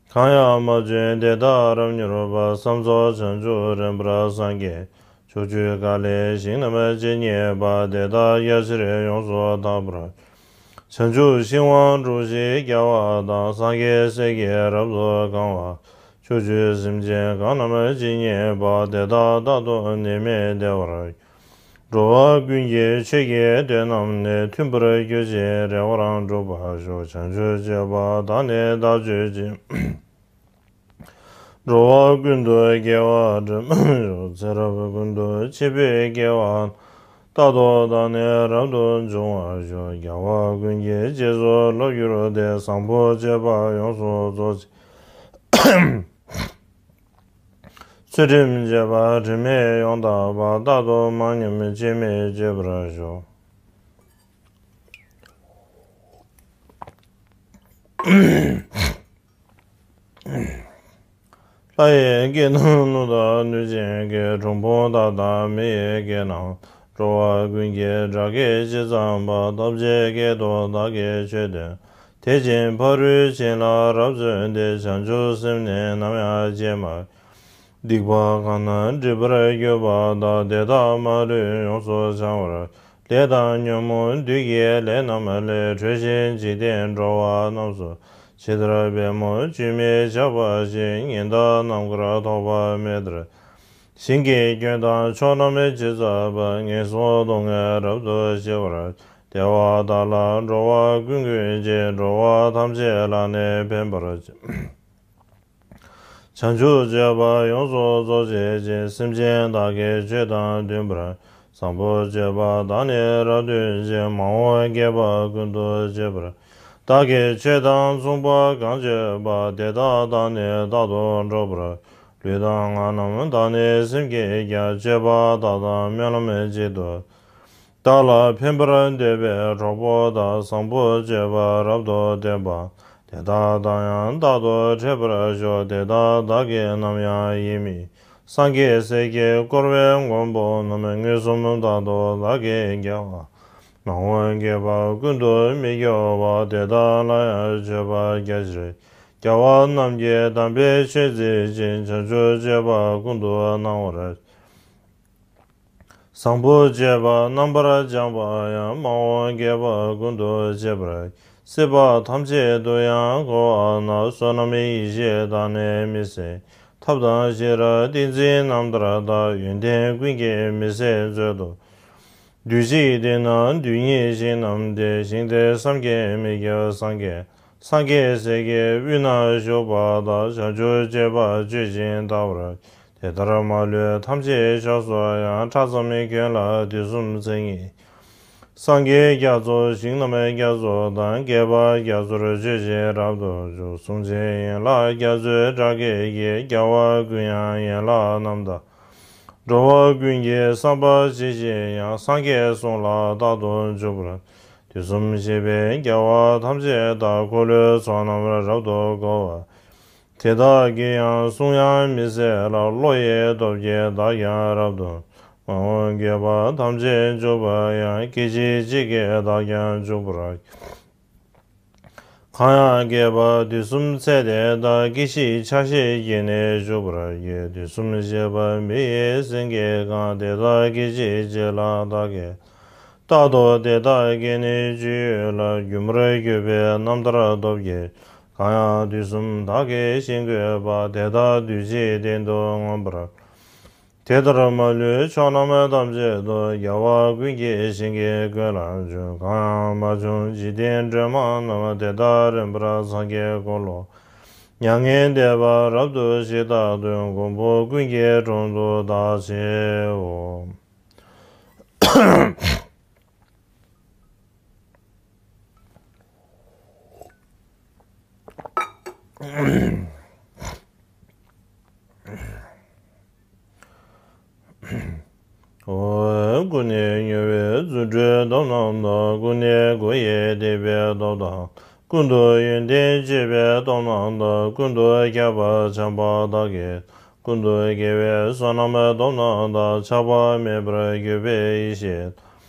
གང་ཡང་མ་བྱོན་དེ་དག་རབ་མྱུར་བར། བསམ་རྫོགས་བྱང་ཆུབ་རིམ་པར་སངས་རྒྱས། ཕྱོགས་བཅུའི་མཁའ་ལས་ཞིང་རྣམས་ཇི་སྙེད་པ། དེ་དག་རྒྱ་ཆེར་ཡོངས་སུ་དག་པར། བྱང་ཆུབ་ཤིང་དབང་སྒྲུབ་ཞིང་རྒྱས་པ་དང་། སངས་རྒྱས་སྲས་ཀྱིས་རབ་ཏུ་གང་བ། ཕྱོགས་བཅུའི་སེམས་ཅན་གང་རྣམས་ཇི་སྙེད་པ། དེ་དག་རྟག་ཏུ་ནད་མེད་བདེ་བར། འགྲོ་བ་ཀུན་གྱི་ཆོས་ཀྱི་དོན་རྣམས་ནི། མཐུན་པར་གྱུར་ཅིང་རེ་བར་འགྲུབ་པར་ཤོག། བྱང་ཆུབ་སྤྱོད་པ་བདག་ནི་བདག་སྤྱོད་ཅིང་། འགྲོ་བ་ཀུན་ཏུ་དགེ་བ་སྒྲུབ་པར་ཤོག། ཚེ་རབས་ཀུན་ཏུ་འཆི་བའི་སྐྱེ་བ། རྟག་ཏུ་བདག་ནི་རབ་ཏུ་འབྱུང་བར་ཤོག། རྒྱལ་བ་ཀུན་གྱི་རྗེས་སུ་བསླབ་གྱུར་ཏེ། བཟང་པོ་སྤྱོད་པ་ཡོངས་སུ་རྫོགས་ཕྱིར། ཚུལ་ཁྲིམས་བཅས་པ་དྲི་མེད་ཡོངས་དག་པ། རྟག་ཏུ་མ་ཉམས་སྐྱོན་མེད་སྤྱད་པར་ཤོག། ལྷ་ཡི་སྐད་རྣམས་ཀླུ་དང་གནོད་སྦྱིན་སྐད། གྲུལ་བུམ་དག་དང་མི་ཡི་སྐད་རྣམས། འགྲོ་བ་ཀུན་གྱི་སྒྲ་སྐད་ཇི་ཙམ་པ། ཐམས་ཅད་སྐད་དུ་བདག་གིས་ཆོས་བསྟན། དེ་བཞིན་ཕ་རོལ་ཕྱིན་ལ་རབ་བརྩོན་ཏེ། བྱང་ཆུབ་སེམས་ནི་ནམ་ཡང་བརྗེད་མ། སྡིག་པ་གང་རྣམས་སྒྲིབ་པར་གྱུར་པ་དག། དེ་དག་མ་ལུས་ཡོངས་སུ་བྱང་བར། ལས་དང་ཉོན་མོངས་བདུད་ཀྱི་ལས་རྣམས་ལས། གྲོལ་ཞིང་འཇིག་རྟེན་འགྲོ་བ་རྣམས་སུ། ཇི་ལྟར་པདྨོ་ཆུས་མི་ཆགས་པ་བཞིན། ཉི་ཟླ་ནམ་མཁར་ཐོགས་པ་མེ་ལྟར། ཞིང་གི་སྐྱོན་དང་ཕྱོགས་རྣམས་ཇི་ཙམ་པ། ངན་སོང་སྡུག་བསྔལ་རབ་ཏུ་ཞི་བར། བདེ་བ་དག་ལ་འགྲོ་བ་ཀུན་ཀུན་གྱི། འགྲོ་བ་ཐམས་ཅད་ལ་ནི་ཕན་པར་བྱེད། བྱང་ཆུབ་སྤྱོད་པ་ཡོངས་སུ་རྫོགས་བྱེད་ཅིང་། སེམས་ཅན་དག་གི་ཆོས་དང་མཐུན་པར། བཟང་པོ་སྤྱོད་པ་དག་ནི་རབ་སྟོན་ཅིང་། མ་འོངས་བསྐལ་པ་ཀུན་ཏུ་སྤྱད་པར། བདག་གིས་ཆོས་དང་མཚུངས་པ་གང་སྤྱོད་པ། དེ་དག་དང་ནི་རྟག་ཏུ་འགྲོགས་པར། ལུས་དང་ངག་རྣམས་དག་ནི་སེམས་ཀྱིས་ཀྱང་། སྤྱོད་པ་དག་དང་སྨོན་ལམ་གཅིག་ཏུ། བདག་ལ་ཕན་པར་འདོད་པའི་གྲོགས་པོ་དག། བཟང་པོ་སྤྱོད་པ་རབ་ཏུ་བསྟེན་པ། དེ་དག་དང་ཡང་རྟག་ཏུ་འཕྲད་པར་ཤོག། དེ་དག་བདག་གིས་ནམ་ཡང་ཡིད་མི། སངས་རྒྱས་སྲས་ཀྱིས་བསྐོར་བའི་མགོན་པོ་རྣམས། མངོན་སུམ་དག་ཏུ་བདག་གིས་མཇལ་བ། མ་འོངས་བསྐལ་པ་ཀུན་ཏུ་མི་སྐྱོ་བ། དེ་དག་ལ་ཡང་མཆོད་པ་རྒྱ་ཆེར། རྒྱལ་བ་རྣམས་ཀྱིས་དམ་པའི་ཆོས་མཛད་ཅིང་། བྱང་ཆུབ་སྤྱོད་པ་ཀུན་ཏུ་སྣང་བར། བཟང་པོ་སྤྱོད་པ་རྣམ་པར་སྦྱངས་པ་ཡང་། མ་འོངས་བསྐལ་པ་ཀུན་ཏུ་སྤྱད་པར། སྲིད་པ་ཐམས་ཅད་དུ་ཡང་འཁོར་བ་ན། བསོད་ནམས་ཡེ་ཤེས་དག་ནི་མི་ཟད། ཐབས་དང་ཤེས་རབ་ཏིང་འཛིན་རྣམ་ཐར་དག། ཡོན་ཏན་ཀུན་གྱི་མི་ཟད་མཛོད་དུ། དུས་གཅིག་དེ་ན་དུས་གཉིས་ཤིང་རྣམས་ཏེ། ཞིང་དེར་སངས་རྒྱས་མི་ཁྱབ་སངས་རྒྱས། སངས་རྒྱས་སྲས་ཀྱི་དབུས་ན་བཞུགས་པ་དག། བྱང་ཆུབ་སྤྱོད་པ་སྤྱོད་ཅིང་ལྟ་བར། དེ་ལྟར་མ་ལུས་ཐམས་ཅད་བཤགས་སོ་ཡང་། ཕྲ་ཙམ་ཁྱོད་ལ་དུས་གསུམ་མཚན་ཉིད། སངས་རྒྱས་རྒྱ་མཚོ་ཞིང་རྣམས་རྒྱ་མཚོ་དང་། བསྐལ་པ་རྒྱ་མཚོར་སྤྱོད་ཅིང་རབ་ཏུ་འཇུག། གསུང་ཆེན་ཡན་ལག་རྒྱ་མཚོའི་སྒྲ་སྐད་ཀྱིས། རྒྱལ་བ་ཀུན་དབྱངས་ཡན་ལག་རྣམ་དག། འགྲོ་བ་ཀུན་གྱི་བསམ་པ་ཇི་བཞིན་དབྱངས། སངས་རྒྱས་གསུང་ལ་རྟག་ཏུ་འཇུག་པར། དུས་གསུམ་གཤེགས་པའི་རྒྱལ་བ་ཐམས་ཅད་དག། འཁོར་ལོའི་ཚོགས་རྣམས་རབ་ཏུ་བསྐོར་བ། དེ་དག་གི་ཡང་གསུང་དབྱངས་མི་ཟད་ལ། བློ་ཡི་སྟོབས་ཀྱིས་བདག་ཀྱང་རབ་ཏུ། མ་འོངས་བསྐལ་པ་ཐམས་ཅད་འཇུག་པར་ཡང་། སྐད་ཅིག་གཅིག་གིས་བདག་ཀྱང་འཇུག་པར། གང་ཡང་བསྐལ་པ་དུས་གསུམ་ཚད་དེ་དག། སྐད་ཅིག་ཆ་ཤས་ཀྱིས་ནི་འཇུག་པར་བགྱི། དུས་གསུམ་གཤེགས་པ་མི་ཡི་སེང་གེ་གང་། དེ་དག་སྐད་ཅིག་གཅིག་ལ་བདག་གིས། རྟག་ཏུ་དེ་དག་གི་ནི་སྤྱོད་ཡུལ་ལ། སྒྱུ་མར་གྱུར་པའི་རྣམ་ཐར་སྟོབས་ཀྱིས། གང་ཡང་དུས་གསུམ་བདག་གིས་ཤེས་དགོས་པ། དེ་དག་དུས་གཅིག་བདེན་དུ་མངོན་པར། དེ་ལྟར་མ་ལུས་ཕྱོགས་རྣམས་ཐམས་ཅད་དུ། རྒྱལ་བ་ཀུན་གྱི་ཞིང་གི་མགོན་ལ་འབྱོན། གང་ཡང་མ་བྱུང་འཇིག་རྟེན་སྒྲོན་མ་རྣམས། དེ་དག་རིམ་པར་སངས་རྒྱས་འཁོར་ལོ། མྱ་ངན་འདས་པ་རབ་ཏུ་ཞི་རྟག་ཏུ། མགོན་པོ་ཀུན་གྱི་དྲུང་དུ་བདག་མཆིའོ། ཀུན་ནས་མྱུར་བའི་རྫུ་འཕྲུལ་སྟོབས་རྣམས་དང་། ཀུན་ནས་སྒོ་ཡི་བརྡེག་པའི་སྟོབས་དང་། ཀུན་ཏུ་ཡོན་ཏན་སྤྱོད་པའི་སྟོབས་རྣམས་དང་། ཀུན་ཏུ་ཁྱབ་པ་བྱམས་པ་དག་གིས། ཀུན་ཏུ་དགེ་བའི་བསོད་ནམས་སྟོབས་རྣམས་དང་། ཆགས་པ་མེད་པར་གྱུར་པའི་ཡེ་ཤེས།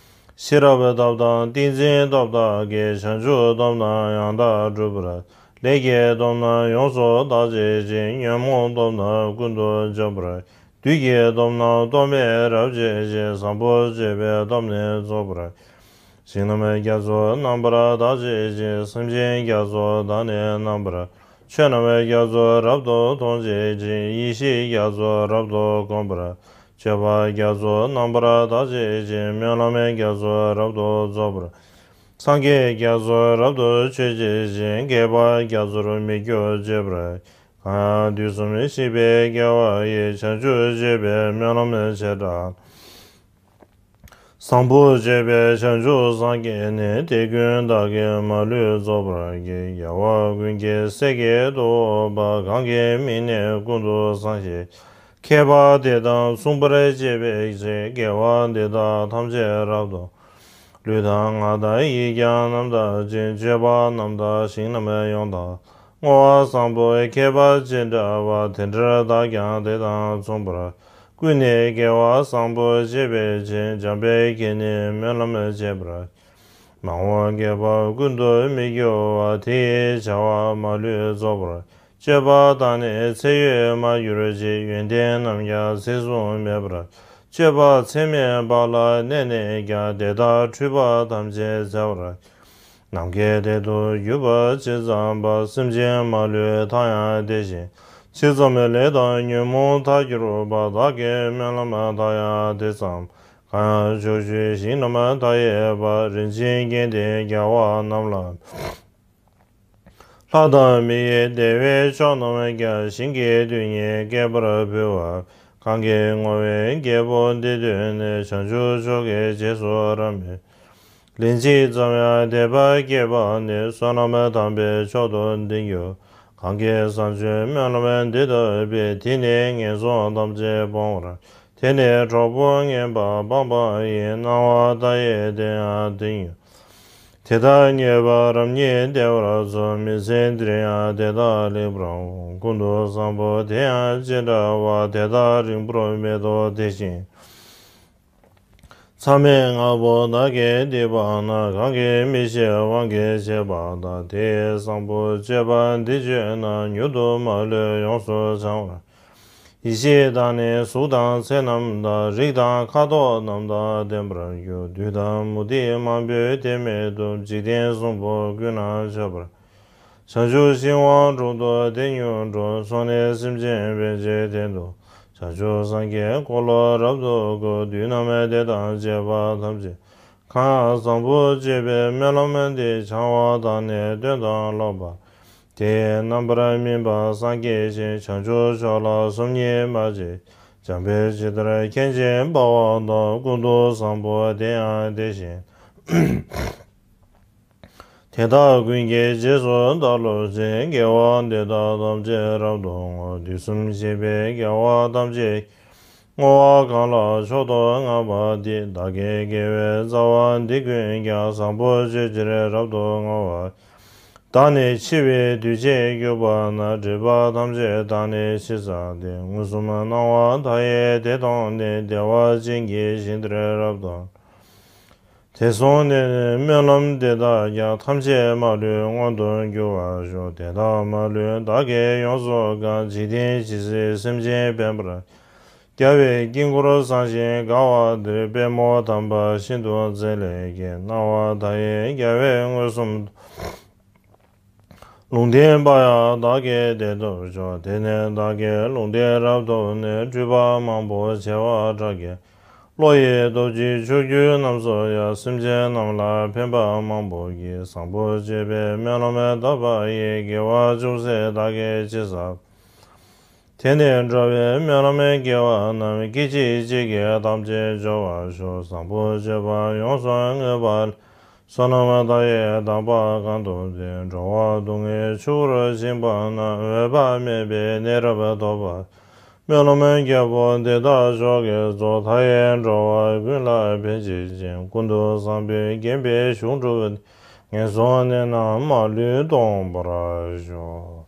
ཤེས་རབ་སྟོབས་དང་ཏིང་འཛིན་སྟོབས་དག་གིས། བྱང་ཆུབ་སྟོབས་རྣམས་ཡང་དག་སྒྲུབ་པར། ལས་ཀྱི་སྟོབས་རྣམས་ཡོངས་སུ་དག་བྱེད་ཅིང་། ཉོན་མོངས་སྟོབས་རྣམས་ཀུན་ཏུ་འཇོམས་པར། བདུད་ཀྱི་སྟོབས་རྣམས་སྟོབས་མེད་རབ་བྱེད་ཅིང་། བཟང་པོ་སྤྱོད་པའི་སྟོབས་ནི་རྫོགས་པར། ཞིང་རྣམས་རྒྱ་མཚོ་རྣམ་པར་དག་བྱེད་ཅིང་། སེམས་ཅན་རྒྱ་མཚོ་དག་ནི་རྣམ་པར། ཆོས་རྣམས་རྒྱ་མཚོ་རབ་ཏུ་མཐོང་བྱེད་ཅིང་། ཡེ་ཤེས་རྒྱ་མཚོ་རབ་ཏུ་གོམས་པར། སྤྱོད་པ་རྒྱ་མཚོ་རྣམ་པར་དག་བྱེད་ཅིང་། སྨོན་ལམ་རྒྱ་མཚོ་རབ་ཏུ་རྫོགས་པར། སངས་རྒྱས་རྒྱ་མཚོ་རབ་ཏུ་མཆོད་བྱེད་ཅིང་། དགེ་བ་རྒྱ་མཚོར་མི་སྐྱོ་སྤྱད་པར། གང་ཡང་དུས་གསུམ་གཤེགས་པའི་རྒྱལ་བ་ཡི། བྱང་ཆུབ་སྤྱོད་པའི་སྨོན་ལམ་བྱེ་བྲག་བཟང་པོ་སྤྱོད་པའི་བྱང་ཆུབ་སངས་རྒྱས་ནི། དེ་ཀུན་བདག་གིས་མ་ལུས་རྫོགས་པར་བགྱི། རྒྱལ་བ་ཀུན་གྱི་སྲས་ཀྱི་ཏུ་འོ་པ། གང་གི་མིང་ནི་ཀུན་ཏུ་བཟང་ཞེས། མཁས་པ་དེ་དང་མཚུངས་པར་བྱེད་པའི་ཕྱིར། དགེ་བ་འདི་དག་ཐམས་ཅད་རབ་ཏུ། ལུས་དང་ངག་དང་ཡིད་ཀྱང་རྣམ་དག་ཅིང་། སྤྱོད་པ་རྣམ་དག་ཞིང་རྣམས་ཡོངས་དག་བསྔོ་བ་བཟང་པོ་མཁས་པ་ཅི་འདྲ་བ། དེ་འདྲར་བདག་ཀྱང་དེ་དང་མཚུངས་པར། ཀུན་ནས་དགེ་བ་བཟང་པོ་བྱེད་པའི་ཕྱིར། འཇམ་དཔལ་གྱིས་ནི་སྨོན་ལམ་བྱེད་པར། མ་འོངས་བསྐལ་པ་ཀུན་ཏུ་མི་འགྱུར་བ། དེ་ཡི་བྱ་བ་མ་ལུས་རྫོགས་པར། སྤྱོད་པ་དག་ནི་ཚེ་ཡོད་མ་གྱུར་ཅིག་ཡོན་ཏན་རྣམས་ཀྱང་ཚད་བཟུང་མེད་པར། སྤྱོད་པ་ཚད་མེད་པ་ལ་གནས་ནས་ཀྱང་། དེ་དག་འཁྲུལ་པ་ཐམས་ཅད་བྱ་བར། ནམ་མཁའི་མཐས་སུ་གྱུར་པ་ཇི་ཙམ་པ། སེམས་ཅན་མ་ལུས་མཐའ་ཡང་དེ་བཞིན། ཇི་ཙམ་ལས་དང་ཉོན་མོངས་མཐར་གྱུར་པ། བདག་གི་སྨོན་ལམ་མཐའ་ཡང་དེ་ཙམ། གང་ཕྱོགས་བཅུའི་ཞིང་རྣམས་མཐའ་ཡས་པ། རིན་ཆེན་རྒྱན་ལྡན་རྒྱལ་བ་རྣམས་ལ། ལྷ་དང་མི་ཡི་བདེ་བའི་མཆོག་རྣམས་ཀྱང་། ཞིང་གི་རྡུལ་སྙེད་བསྐལ་པར་འབུལ་བ། གང་གིས་བསྔོ་བའི་རྒྱལ་པོ་འདི་ཐོས་ནས། བྱང་ཆུབ་མཆོག་གི་རྗེས་སུ་རབ་མོས། ལན་གཅིག་ཙམ་ཡང་དད་པ་སྐྱེས་པ་ནི། བསོད་ནམས་དམ་པའི་མཆོག་ཏུ་འདི་འགྱུར། གང་གིས་བཟང་སྤྱོད་སྨོན་ལམ་འདི་བཏབ་པས། དེས་ནི་ངན་སོང་ཐམས་ཅད་སྤོང་བར། དེ་ནས་གྲོགས་པོ་ངན་པ་སྤངས་པ་ཡི། སྣང་བ་མཐའ་ཡས་དེ་ཡང་དེ་ཉིད། དེ་དག་རྙེད་པ་རབ་རྙེད་བདེ་བར་གསུངས། མི་ཚེ་འདིར་ཡང་དེ་དག་ལེགས་པར་འོང་། ཀུན་ཏུ་བཟང་པོ་དེ་ཡང་ཅི་འདྲ་བ། དེ་དག་རིང་པོར་མེད་དོ། དེ་བཞིན་མཚམས་མེད་ལྔ་པོ་བདག་གིས་བསྡུས་པ་ན། གང་གིས་མི་ཤེས་དབང་གིས་བྱས་པ་དག་དེ་ཡི་བཟང་པོ་སྤྱོད་པ་འདི་སྤྱོད་ན། མྱུར་དུ་མ་ལུས་ཡོངས་སུ་བྱང་བར། ཡེ་ཤེས་དང་ནི་གཟུགས་དང་ཚེ་རྣམས་དང་། རིགས་དང་ཁ་དོག་རྣམས་དང་ལྡན་པར་འགྱུར། བདུད་དང་མུ་སྟེགས་མང་པོས་དེ་མི་ཐུབ། འཇིག་རྟེན་གསུམ་པོ་ཀུན་ན་ཁྱབ་པར། བྱང་ཆུབ་ཤིང་དབང་དྲུག་ཏུ་དེ་མྱུར་འགྲོ། སོང་ནས་སེམས་ཅན་ཕན་བྱེད་དོན་དུ། བྱང་ཆུབ་སངས་རྒྱས་འཁོར་ལོ་རབ་ཏུ་བསྐོར། བདུད་རྣམས་དེ་དང་བཅས་པ་ཐམས་ཅད། གང་བཟང་པོ་སྤྱོད་པའི་སྨོན་ལམ་འདི། བྱང་བ་དང་ནི་སྟོན་དང་སློབ་པ། དེ་ཡི་རྣམ་པར་སྨིན་པ་སངས་རྒྱས་ཤིང་། བྱང་ཆུབ་མཆོག་ལ་སོམ་ཉི་མ་བྱེད། འཇམ་དཔལ་ཇི་ལྟར་མཁྱེན་ཅིང་དཔའ་བ་དང་། ཀུན་ཏུ་བཟང་པོ་དེ་ཡང་དེ་བཞིན། དེ་དག་ཀུན་གྱི་རྗེས་སུ་བདག་སློབ་ཅིང་། དགེ་བ་འདི་དག་ཐམས་ཅད་རབ་ཏུ་བསྔོ། དུས་གསུམ་གཤེགས་པའི་རྒྱལ་བ་ཐམས་ཅད་ཀྱིས། བསྔོ་བ་གང་ལ་མཆོག་ཏུ་བསྔགས་པ་འདི། བདག་གི་དགེ་བའི་རྩ་བ་འདི་ཀུན་ཀྱང་། བཟང་པོ་སྤྱོད་ཕྱིར་རབ་ཏུ་བསྔོ་བ། བདག་ནི་འཆི་བའི་དུས་བྱེད་གྱུར་པ་ན། སྒྲིབ་པ་ཐམས་ཅད་དག་ནི་ཕྱིར་བསལ་ཏེ། མངོན་སུམ་སྣང་བ་མཐའ་ཡས་དེ་མཐོང་ནས། བདེ་བ་ཅན་གྱི་ཞིང་དེར་རབ་ཏུ། དེར་སོང་ནས་ནི་སྨོན་ལམ་འདི་དག་ཀྱང་། ཐམས་ཅད་མ་ལུས་མངོན་དུ་འགྱུར་བར་ཤོག་དེ་དག་མ་ལུས་བདག་གིས་ཡོངས་སུ་བཀང་། འཇིག་རྟེན་ཇི་སྲིད་སེམས་ཅན་ཕན་པར། རྒྱལ་བའི་དཀྱིལ་འཁོར་བཟང་ཞིང་དགའ་བ་འདིར། པདྨོ་དམ་པ་ཤིན་ཏུ་མཛེས་ལས་སྐྱེས། སྣང་བ་མཐའ་ཡས་རྒྱལ་བས་མངོན་སུམ་དུ། ལུང་བསྟན་པ་ཡང་བདག་གིས་དེ་ཐོབ་ཤོག་དེ་ནས་བདག་གིས་ལུང་བསྟན་རབ་ཐོབ་ནས། སྤྲུལ་པ་མང་པོ་བྱེ་བ་ཕྲག་བརྒྱ། བློ་ཡི་སྟོབས་ཀྱིས་ཕྱོགས་བཅུ་རྣམས་སུ་ཡང་། སེམས་ཅན་རྣམས་ལ་ཕན་པ་མང་པོ་བགྱིས། བཟང་པོ་སྤྱོད་པའི་སྨོན་ལམ་བཏབ་པ་ཡིས། དགེ་བ་ཅུང་ཟད་བདག་གིས་ཅི་བསགས། དེ་ནས་འགྲོ་བའི་སྨོན་ལམ་དགེ་བ་རྣམས། སྐད་ཅིག་གཅིག་གིས་ཐམས་ཅད་འབྱོར་བར་ཤོག་བཟང་པོ་སྤྱོད་པ་ཡོངས་སུ་བསྔོས་པ། བསོད་ནམས་མཐའ་ཡས་དག་པ་གང་ཐོབ་དེས། འགྲོ་བ་སྡུག་བསྔལ་ཆུ་བུར་བྱིང་བ་ན། འོད་དཔག་མེད་པའི་གནས་རབ་ཐོབ་པ། སྨོན་ལམ་རྒྱལ་པོ་འདི་དག་མཆོག་གི་གཙོ། མཐའ་ཡས་འགྲོ་བ་ཀུན་ལ་ཕན་བྱེད་ཅིང་། ཀུན་ཏུ་བཟང་པོས་བརྒྱན་པའི་གཞུང་གྲུབ་སྟེ། ངན་སོང་གནས་རྣམས་མ་ལུས་སྟོངས་པར་ཤོག་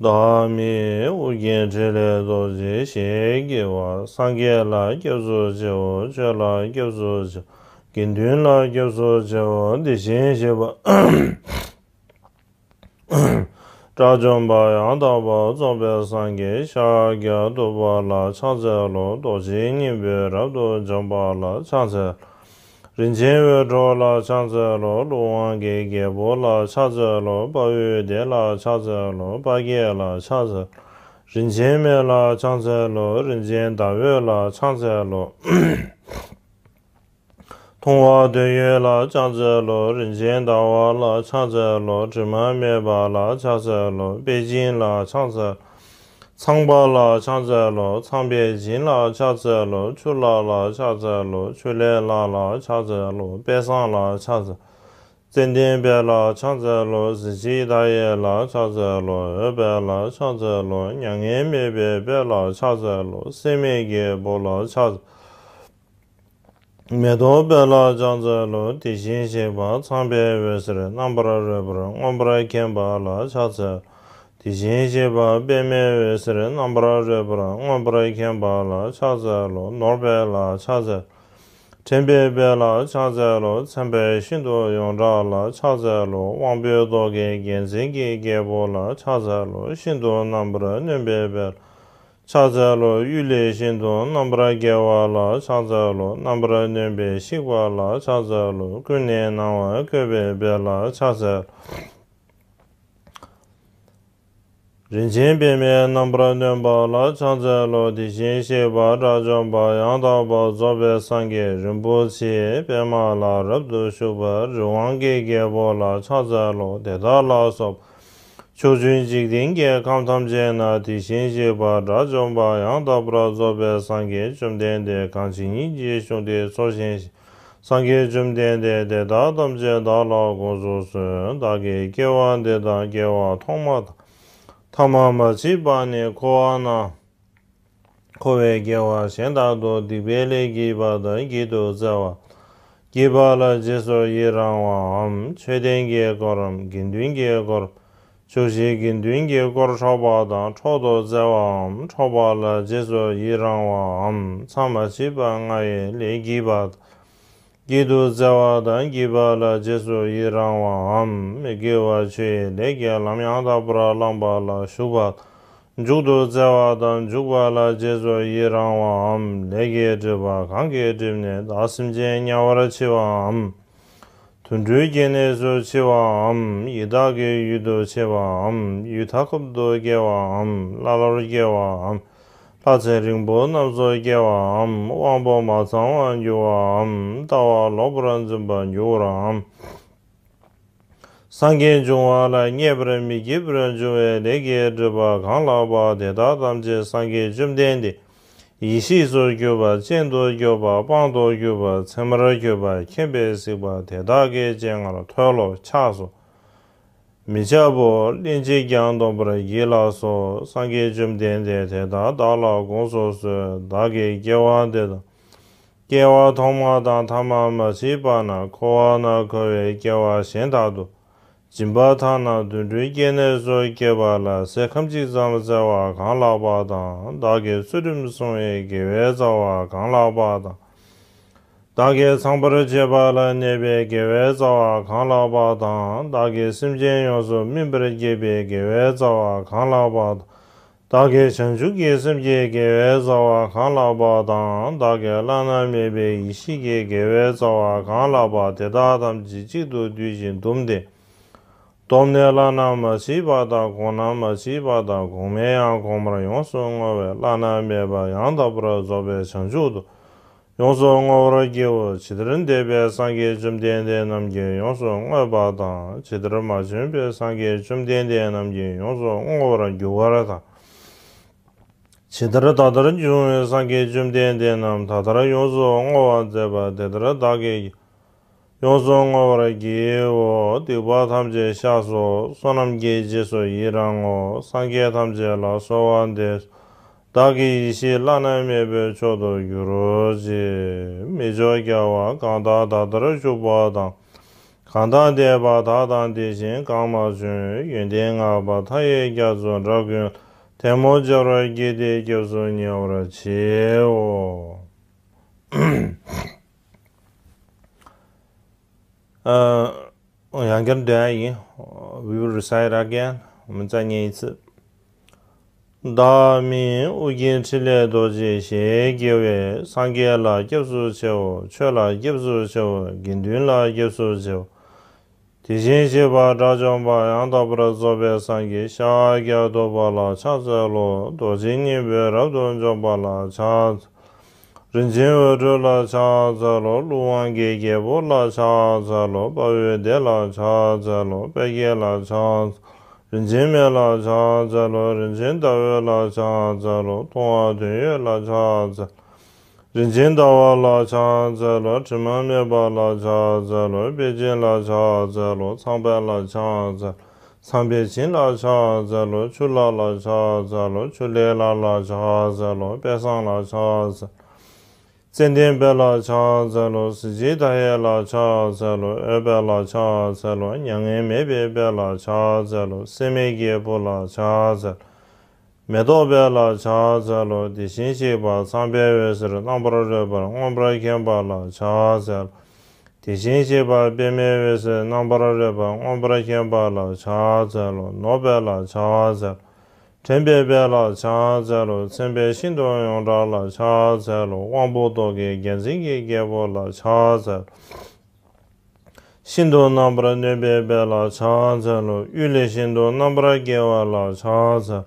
བདག་མེད་ཨོ་རྒྱན་ཕྲིན་ལས་རྡོ་རྗེ་ཞེས་བགྱི་བ། སངས་རྒྱས་ལ་སྐྱབས་སུ་མཆིའོ། ཆོས་ལ་སྐྱབས་སུ་མཆིའོ། དགེ་འདུན་ལ་སྐྱབས་སུ་མཆིའོ། དེ་བཞིན་གཤེགས་པ་དགྲ་བཅོམ་པ་ཡང་དག་པར་རྫོགས་པའི་སངས་རྒྱས། ཤཱཀྱ་ཐུབ་པ་ལ་ཕྱག་འཚལ་ལོ། རྡོ་རྗེ་སྙིང་པོས་རབ་ཏུ་འཇོམས་པ་ལ་ཕྱག་འཚལ། རིན་ཆེན་འོད་འཕྲོ་ལ་ཕྱག་འཚལ་ལོ། ཀླུ་དབང་གི་རྒྱལ་པོ་ལ་ཕྱག་འཚལ་ལོ། དཔའ་བོའི་སྡེ་ལ་ཕྱག་འཚལ་ལོ། དཔའ་བརྒྱད་ལ་ཕྱག་འཚལ། རིན་ཆེན་མེ་ལ་ཕྱག་འཚལ་ལོ། རིན་ཆེན་ཟླ་འོད་ལ་ཕྱག་འཚལ་ལོ། མཐོང་བ་དོན་ཡོད་ལ་ཕྱག་འཚལ་ལོ། རིན་ཆེན་ཟླ་བ་ལ་ཕྱག་འཚལ་ལོ། དྲི་མ་མེད་པ་ལ་ཕྱག་འཚལ་ལོ། པཎ་ཆེན་ལ་ཕྱག་འཚལ། ཚངས་པ་ལ་ཕྱག་འཚལ་ལོ། ཚངས་པའི་བྱིན་ལ་ཕྱག་འཚལ་ལོ། ཆུ་ལྷ་ལ་ཕྱག་འཚལ་ལོ། ཆུ་ལྷའི་ལྷ་ལ་ཕྱག་འཚལ་ལོ། དཔལ་བཟང་ལ་ཕྱག་འཚལ། ཙན་དན་དཔལ་ལ་ཕྱག་འཚལ་ལོ། གཟི་བརྗིད་མཐའ་ཡས་ལ་ཕྱག་འཚལ་ལོ། འོད་དཔལ་ལ་ཕྱག་འཚལ་ལོ། མྱ་ངན་མེད་པའི་དཔལ་ལ་ཕྱག་འཚལ་ལོ། སྲེད་མེད་ཀྱི་བུ་ལ་ཕྱག་འཚལ། མེ་ཏོག་དཔལ་ལ་ཕྱག་འཚལ་ལོ། དེ་བཞིན་གཤེགས་པ་ཚངས་པའི་འོད་ཟེར་རྣམ་པར་རོལ་པར་མངོན་པར་མཁྱེན་པ་ལ་ཕྱག་འཚལ་ལོ། དེ་བཞིན་གཤེགས་པ་པདྨའི་འོད་ཟེར་རྣམ་པར་རོལ་པར་མངོན་པར་མཁྱེན་པ་ལ་ཕྱག་འཚལ་ལོ། ནོར་དཔལ་ལ་ཕྱག་འཚལ་ལོ། དྲན་པའི་དཔལ་ལ་ཕྱག་འཚལ་ལོ། མཚན་དཔལ་ཤིན་ཏུ་ཡོངས་གྲགས་ལ་ཕྱག་འཚལ་ལོ། དབང་པོའི་ཏོག་གི་རྒྱལ་མཚན་གྱི་རྒྱལ་པོ་ལ་ཕྱག་འཚལ་ལོ། ཤིན་ཏུ་རྣམ་པར་གནོན་པའི་དཔལ་ལ་ཕྱག་འཚལ་ལོ། གཡུལ་ལས་ཤིན་ཏུ་རྣམ་པར་རྒྱལ་བ་ལ་ཕྱག་འཚལ་ལོ། རྣམ་པར་གནོན་པས་གཤེགས་པ་ལ་ཕྱག་འཚལ་ལོ། ཀུན་ནས་སྣང་བ་བཀོད་པའི་དཔལ་ལ་ཕྱག་འཚལ་ལོ། རིན་ཆེན་པདྨས་རྣམ་པར་གནོན་པ་ལ་ཕྱག་འཚལ་ལོ། དེ་བཞིན་གཤེགས་པ་དགྲ་བཅོམ་པ་ཡང་དག་པར་རྫོགས་པའི་སངས་རྒྱས་རིན་པོ་ཆེའི་པདྨ་ལ་རབ་ཏུ་བཞུགས་པ་རི་དབང་གི་རྒྱལ་པོ་ལ་ཕྱག་འཚལ་ལོ། དེ་དག་ལ་སོགས་པ་ཕྱོགས་བཅུའི་འཇིག་རྟེན་གྱི་ཁམས་ཐམས་ཅད་ན་དེ་བཞིན་གཤེགས་པ་དགྲ་བཅོམ་པ་ཡང་དག་པར་རྫོགས་པའི་སངས་རྒྱས་བཅོམ་ལྡན་འདས་གང་ཇི་སྙེད་ཅིག་བཞུགས་ཏེ་འཚོ་ཞིང་གཞེས་སངས་རྒྱས་བཅོམ་ལྡན་འདས་དེ་དག་ཐམས་ཅད་བདག་ལ་དགོངས་སུ་གསོལ། བདག་གིས་སྐྱེ་བ་འདི་དང་སྐྱེ་བ་ཐོག་མ་དང་ཐ་མ་མ་མཆིས་པ་ནས་འཁོར་བ་ན་འཁོར་བའི་སྐྱེ་བ་གཞན་དག་ཏུ་སྡིག་པའི་ལས་བགྱིས་པ་དང་བགྱིད་དུ་སྩལ་བ། བགྱིས་པ་ལ་རྗེས་སུ་ཡི་རང་བའམ། མཆོད་རྟེན་གྱི་དཀོར་རམ་དགེ་འདུན་གྱི་དཀོར། ཕྱོགས་བཞིའི་དགེ་འདུན་གྱི་དཀོར་འཕྲོག་པ་དང་འཕྲོག་ཏུ་སྩལ་བའམ། འཕྲོག་པ་ལ་རྗེས་སུ་ཡི་རང་བའམ། མཚམས་མ་མཆིས་པ་ལྔ་ཡི་ལས་བགྱིས་པ་དང་། བགྱིད་དུ་སྩལ་བ་དང་བགྱིས་པ་ལ་རྗེས་སུ་ཡི་རང་བའམ། མི་དགེ་བ་ཆོས་ཡི་ལས་ཀྱི་ལམ་ཡང་དག་པར་བླངས་པ་ལ་ཞུགས་པ་དང་། འཇུག་ཏུ་སྩལ་བ་དང་འཇུག་པ་ལ་རྗེས་སུ་ཡི་རང་བའམ། ལས་ཀྱི་སྒྲིབ་པ་གང་གིས་བསྒྲིབས་ནས་བདག་སེམས་ཅན་དམྱལ་བར་མཆི་བའམ། དུད་འགྲོའི་སྐྱེ་གནས་སུ་མཆི་བའམ། ཡི་དྭགས་ཀྱི་ཡུལ་དུ་མཆི་བའམ། ཡུལ་མཐའ་འཁོབ་ཏུ་སྐྱེ་བའམ། ཀླ་ཀློར་སྐྱེ་བའམ། ལྷ་ཚེ་རིང་པོ་རྣམས་སུ་སྐྱེ་བའམ། དབང་པོ་མ་ཚང་བར་འགྱུར་བའམ། ལྟ་བ་ལོག་པར་འཛིན་པར་འགྱུར་རམ། སངས་རྒྱས་འབྱུང་བ་ལ་མཉེས་པར་མི་བགྱིད་པར་འབྱུང་བའི་ལས་ཀྱི་སྒྲིབ་པ་གང་ལགས་པ་དེ་དག་ཐམས་ཅད་སངས་རྒྱས་བཅོམ་ལྡན་འདས་ཡེ་ཤེས་སུ་གྱུར་པ་སྤྱན་དུ་གྱུར་པ་དཔང་དུ་གྱུར་པ་མཚན་མར་གྱུར་པ་མཁྱེན་པས་གཟིགས་པ་དེ་དག་གི་སྤྱན་སྔར་མཐོལ་ལོ་འཆགས་སོ། མི་འཆབ་བོ། ལན་གཅིག་ཀྱང་སྡོམ་པར་བགྱིད་ལགས་སོ། སངས་རྒྱས་བཅོམ་ལྡན་འདས་དེ་དག་བདག་ལ་དགོངས་སུ་གསོལ། བདག་གིས་སྐྱེ་བ་འདི་དང་སྐྱེ་བ་ཐོག་མ་དང་ཐ་མ་མ་མཆིས་པ་ན་འཁོར་བ་ན་འཁོར་བའི་སྐྱེ་བ་གཞན་དག་ཏུ་སྦྱིན་པ་ཐ་ན་དུད་འགྲོའི་སྐྱེ་གནས་སུ་སྐྱེས་པ་ལ་ཟས་ཁམ་གཅིག་ཙམ་བསྩལ་བ་གང་ལགས་པ་དང་། བདག་གིས་ཚུལ་ཁྲིམས་བསྲུང་བའི་དགེ་བའི་རྩ་བ་གང་ལགས་པ་དང་། བདག་གིས་ཚངས་པར་སྤྱོད་པ་ལ་གནས་པའི་དགེ་བའི་རྩ་བ་གང་ལགས་པ་དང་། བདག་གིས་སེམས་ཅན་ཡོངས་སུ་སྨིན་པར་བགྱིས་པའི་དགེ་བའི་རྩ་བ་གང་ལགས་པ་དང་། བདག་གིས་བྱང་ཆུབ་ཀྱི་སེམས་ཀྱི་དགེ་བའི་རྩ་བ་གང་ལགས་པ་དང་། བདག་གིས་བླ་ན་མེད་པའི་ཡེ་ཤེས་ཀྱི་དགེ་བའི་རྩ་བ་གང་ལགས་པ་དེ་དག་ཐམས་ཅད་གཅིག་ཏུ་བསྡུས་ཤིང་བཟླུམས་ཏེ། བསྡོམས་ནས་བླ་ན་མ་མཆིས་པ་དང་གོང་ན་མ་མཆིས་པ་དང་གོང་མའི་ཡང་གོང་མར་ཡོངས་སུ་བསྔོ་བས་བླ་ན་མེད་པ་ཡང་དག་པར་རྫོགས་པའི་བྱང་ཆུབ་ཏུ་ཡོངས་སུ་བསྔོ་བར་བགྱིའོ། ཇི་ལྟར་འདས་པའི་སངས་རྒྱས་བཅོམ་ལྡན་འདས་རྣམས་ཀྱིས་ཡོངས་སུ་བསྔོས་པ་དང་། ཇི་ལྟར་མ་བྱོན་པའི་སངས་རྒྱས་བཅོམ་ལྡན་འདས་རྣམས་ཀྱིས་ཡོངས་སུ་བསྔོ་བར་འགྱུར་བ་དང་། ཇི་ལྟར་ད་ལྟར་བྱུང་བའི་སངས་རྒྱས་བཅོམ་ལྡན་འདས་རྣམས་ད་ལྟར་ཡོངས་སུ་བསྔོ་བར་མཛད་པ་དེ་ལྟར་བདག་གིས་ཡོངས་སུ་བསྔོ་བར་བགྱིའོ། སྡིག་པ་ཐམས་ཅད་བཤགས་སོ། བསོད་ནམས་ཀྱི་རྗེས་སུ་ཡི་རང་ངོ་། སངས་རྒྱས་ཐམས་ཅད་ལ་གསོལ་བ་འདེབས་སོ། བདག་གི་ཡེ་ཤེས་བླ་ན་མེད་པའི་མཆོག་ཏུ་གྱུར་ཅིག། མི་མཆོག་རྒྱལ་བ་གང་དག་ད་ལྟར་བཞུགས་པ་དང་། གང་དག་འདས་པ་དག་དང་དེ་བཞིན་གང་མ་བྱོན། ཡོན་ཏན་བསྔགས་པ་མཐའ་ཡས་རྒྱ་མཚོའི་སྒྲ་ཀུན་ལས། ཐལ་མོ་སྦྱར་བར་བགྱིས་ཏེ་སྐྱབས་སུ་ཉེ་བར་མཆིའོ། ཡང་བསྐྱར་འདོན་ཡ་ཡིན། We will recite again. མི་ཚང་མ་ཡིན་ཚུལ། བདག་མིང་ཨོ་རྒྱན་འཕྲིན་ལས་རྡོ་རྗེ་ཞེས་བགྱི་བས། སངས་རྒྱས་ལ་སྐྱབས་སུ་མཆིའོ། ཆོས་ལ་སྐྱབས་སུ་མཆིའོ། དགེ་འདུན་ལ་སྐྱབས་སུ་མཆིའོ། དེ་བཞིན་གཤེགས་པ་དགྲ་བཅོམ་པ་ཡང་དག་པར་རྫོགས་པའི་སངས་རྒྱས་ཤཱཀྱ་ཐུབ་པ་ལ་ཕྱག་འཚལ་ལོ། རྡོ་རྗེ་སྙིང་པོས་རབ་ཏུ་འཇོམས་པ་ལ་ཕྱག་འཚལ། རིན་ཆེན་འོད་འཕྲོ་ལ་ཕྱག་འཚལ་ལོ། ཀླུ་དབང་གི་རྒྱལ་པོ་ལ་ཕྱག་འཚལ་ལོ། དཔའ་བོའི་སྡེ་ལ་ཕྱག་འཚལ་ལོ། དཔལ་དགྱེས་ལ་ཕྱག་འཚལ། རིན་ཆེན་མེ་ལ་ཕྱག་འཚལ་ལོ། རིན་ཆེན་ཟླ་འོད་ལ་ཕྱག་འཚལ་ལོ། མཐོང་བ་དོན་ཡོད་ལ་ཕྱག་འཚལ། རིན་ཆེན་ཟླ་བ་ལ་ཕྱག་འཚལ་ལོ། དྲི་མ་མེད་པ་ལ་ཕྱག་འཚལ་ལོ། དཔལ་ཆེན་ལ་ཕྱག་འཚལ་ལོ། ཚངས་པ་ལ་ཕྱག་འཚལ། ཚངས་པའི་བྱིན་ལ་ཕྱག་འཚལ་ལོ། ཆུ་ལྷ་ལ་ཕྱག་འཚལ་ལོ། ཆུ་ལྷའི་ལྷ་ལ་ཕྱག་འཚལ་ལོ། དཔལ་བཟང་ལ་ཕྱག་འཚལ། ཙནྡན་དཔལ་ལ་ཕྱག་འཚལ་ལོ། གཟི་བརྗིད་མཐའ་ཡས་ལ་ཕྱག་འཚལ་ལོ། འོད་དཔལ་ལ་ཕྱག་འཚལ་ལོ། མྱ་ངན་མེད་པའི་དཔལ་ལ་ཕྱག་འཚལ་ལོ། སྲེད་མེད་རྒྱལ་པོ་ལ་ཕྱག་འཚལ། མེ་ཏོག་དཔལ་ལ་ཕྱག་འཚལ་ལོ། དེ་བཞིན་གཤེགས་པ་ཚངས་པའི་འོད་ཟེར་རྣམ་པར་རོལ་པར་མངོན་པར་མཁྱེན་པ་ལ་ཕྱག་འཚལ་ལོ། དེ་བཞིན་གཤེགས་པ་པདྨའི་འོད་ཟེར་རྣམ་པར་རོལ་པར་མངོན་པར་མཁྱེན་པ་ལ་ཕྱག་འཚལ་ལོ། ནོར་དཔལ་ལ་ཕྱག་འཚལ་ལོ། དྲན་པའི་དཔལ་ལ་ཕྱག་འཚལ་ལོ། མཚན་དཔལ་ཤིན་ཏུ་ཡོངས་གྲགས་ལ་ཕྱག་འཚལ་ལོ། དབང་པོ་ཏོག་གི་རྒྱལ་མཚན་གྱི་རྒྱལ་པོ་ལ་ཕྱག་འཚལ་ལོ། ཤིན་ཏུ་རྣམ་པར་གནོན་པའི་དཔལ་ལ་ཕྱག་འཚལ་ལོ། གཡུལ་ལས་ཤིན་ཏུ་རྣམ་པར་རྒྱལ་བ་ལ་ཕྱག་འཚལ་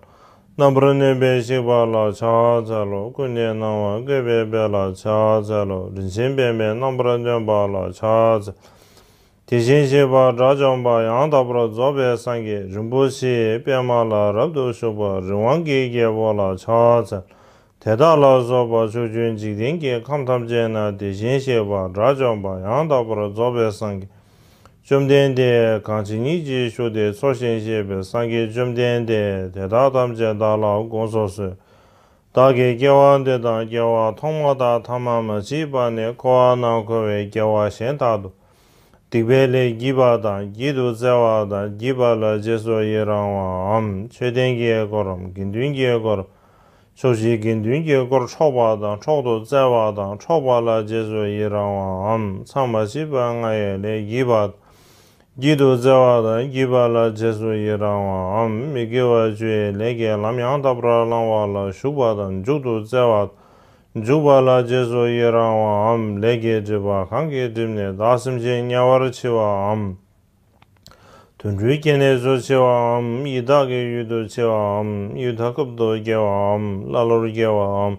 ལོ། རྣམ་པར་གནོན་པས་གཤེགས་པ་ལ་ཕྱག་འཚལ་ལོ། ཀུན་ནས་སྣང་བ་བཀོད་པའི་དཔལ་ལ་ཕྱག་འཚལ་ལོ། རིན་ཆེན་པདྨས་རྣམ་པར་སྟོན་པ་ལ་ཕྱག་འཚལ་ལོ། དེ་བཞིན་གཤེགས་པ་དགྲ་བཅོམ་པ་ཡང་དག་པར་རྫོགས་པའི་སངས་རྒྱས་རིན་པོ་ཆེའི་པདྨ་ལ་རབ་ཏུ་བཞུགས་པ་རི་དབང་གི་རྒྱལ་པོ་ལ་ཕྱག་འཚལ་ལོ། དེ་དག་ལ་སོགས་པ་ཕྱོགས་བཅུའི་འཇིག་རྟེན་གྱི་ཁམས་ཐམས་ཅད་ན་དེ་བཞིན་གཤེགས་པ་དགྲ་བཅོམ་པ་ཡང་དག་པར་རྫོགས་པའི་སངས་རྒྱས་བཅོམ་ལྡན་འདས་གང་ཇི་སྙེད་ཅིག་བཞུགས་ཏེ་འཚོ་ཞིང་གཞེས་པའི་སངས་རྒྱས་བཅོམ་ལྡན་འདས་དེ་དག་ཐམས་ཅད་བདག་ལ་དགོངས་སུ་གསོལ། བདག་གིས་སྐྱེ་བ་འདི་དང་སྐྱེ་བ་ཐོག་མ་དང་ཐ་མ་མ་མཆིས་པ་ནས་འཁོར་བ་ན་འཁོར་བའི་སྐྱེ་བ་གཞན་དག་ཏུ། སྡིག་པའི་ལས་བགྱིས་པ་དང་བགྱིད་དུ་སྩལ་བ་དང་བགྱིས་པ་ལ་རྗེས་སུ་ཡི་རང་བའམ་མཆོད་རྟེན་གྱི་དཀོར་རམ་དགེ་འདུན་གྱི་དཀོར། ཕྱོགས་བཞིའི་དགེ་འདུན་གྱི་དཀོར་འཕྲོག་པ་དང་འཕྲོག་ཏུ་སྩལ་བ་དང་འཕྲོག་པ་ལ་རྗེས་སུ་ཡི་རང་བའམ་མཚམས་མ་མཆིས་པ་ལྔ་ཡི་ལས་བགྱིས་པ་དང་བགྱིད་དུ་སྩལ་བ་དང་བགྱིས་པ་ལ་རྗེས་སུ་ཡི་རང་བའམ་མི་དགེ་བ་བཅུའི་ལས་ཀྱི་ལམ་ཡང་དག་པར་བླང་བ་ལ་ཞུགས་པ་དང་འཇུག་ཏུ་སྩལ་བ་དང་འཇུག་པ་ལ་རྗེས་སུ་ཡི་རང་བའམ་ལས་ཀྱི་སྒྲིབ་པ་གང་གིས་བསྒྲིབས་ནས་བདག་སེམས་ཅན་དམྱལ་བར་མཆི་བའམ། དུད་འགྲོའི་སྐྱེ་གནས་སུ་མཆི་བའམ་ཡི་དྭགས་ཀྱི་ཡུལ་དུ་མཆི་བའམ་ཡུལ་ད་གབ་ཏུ་སྐྱེ་བའམ་ཀླ་ཀློར་སྐྱེ་བའམ་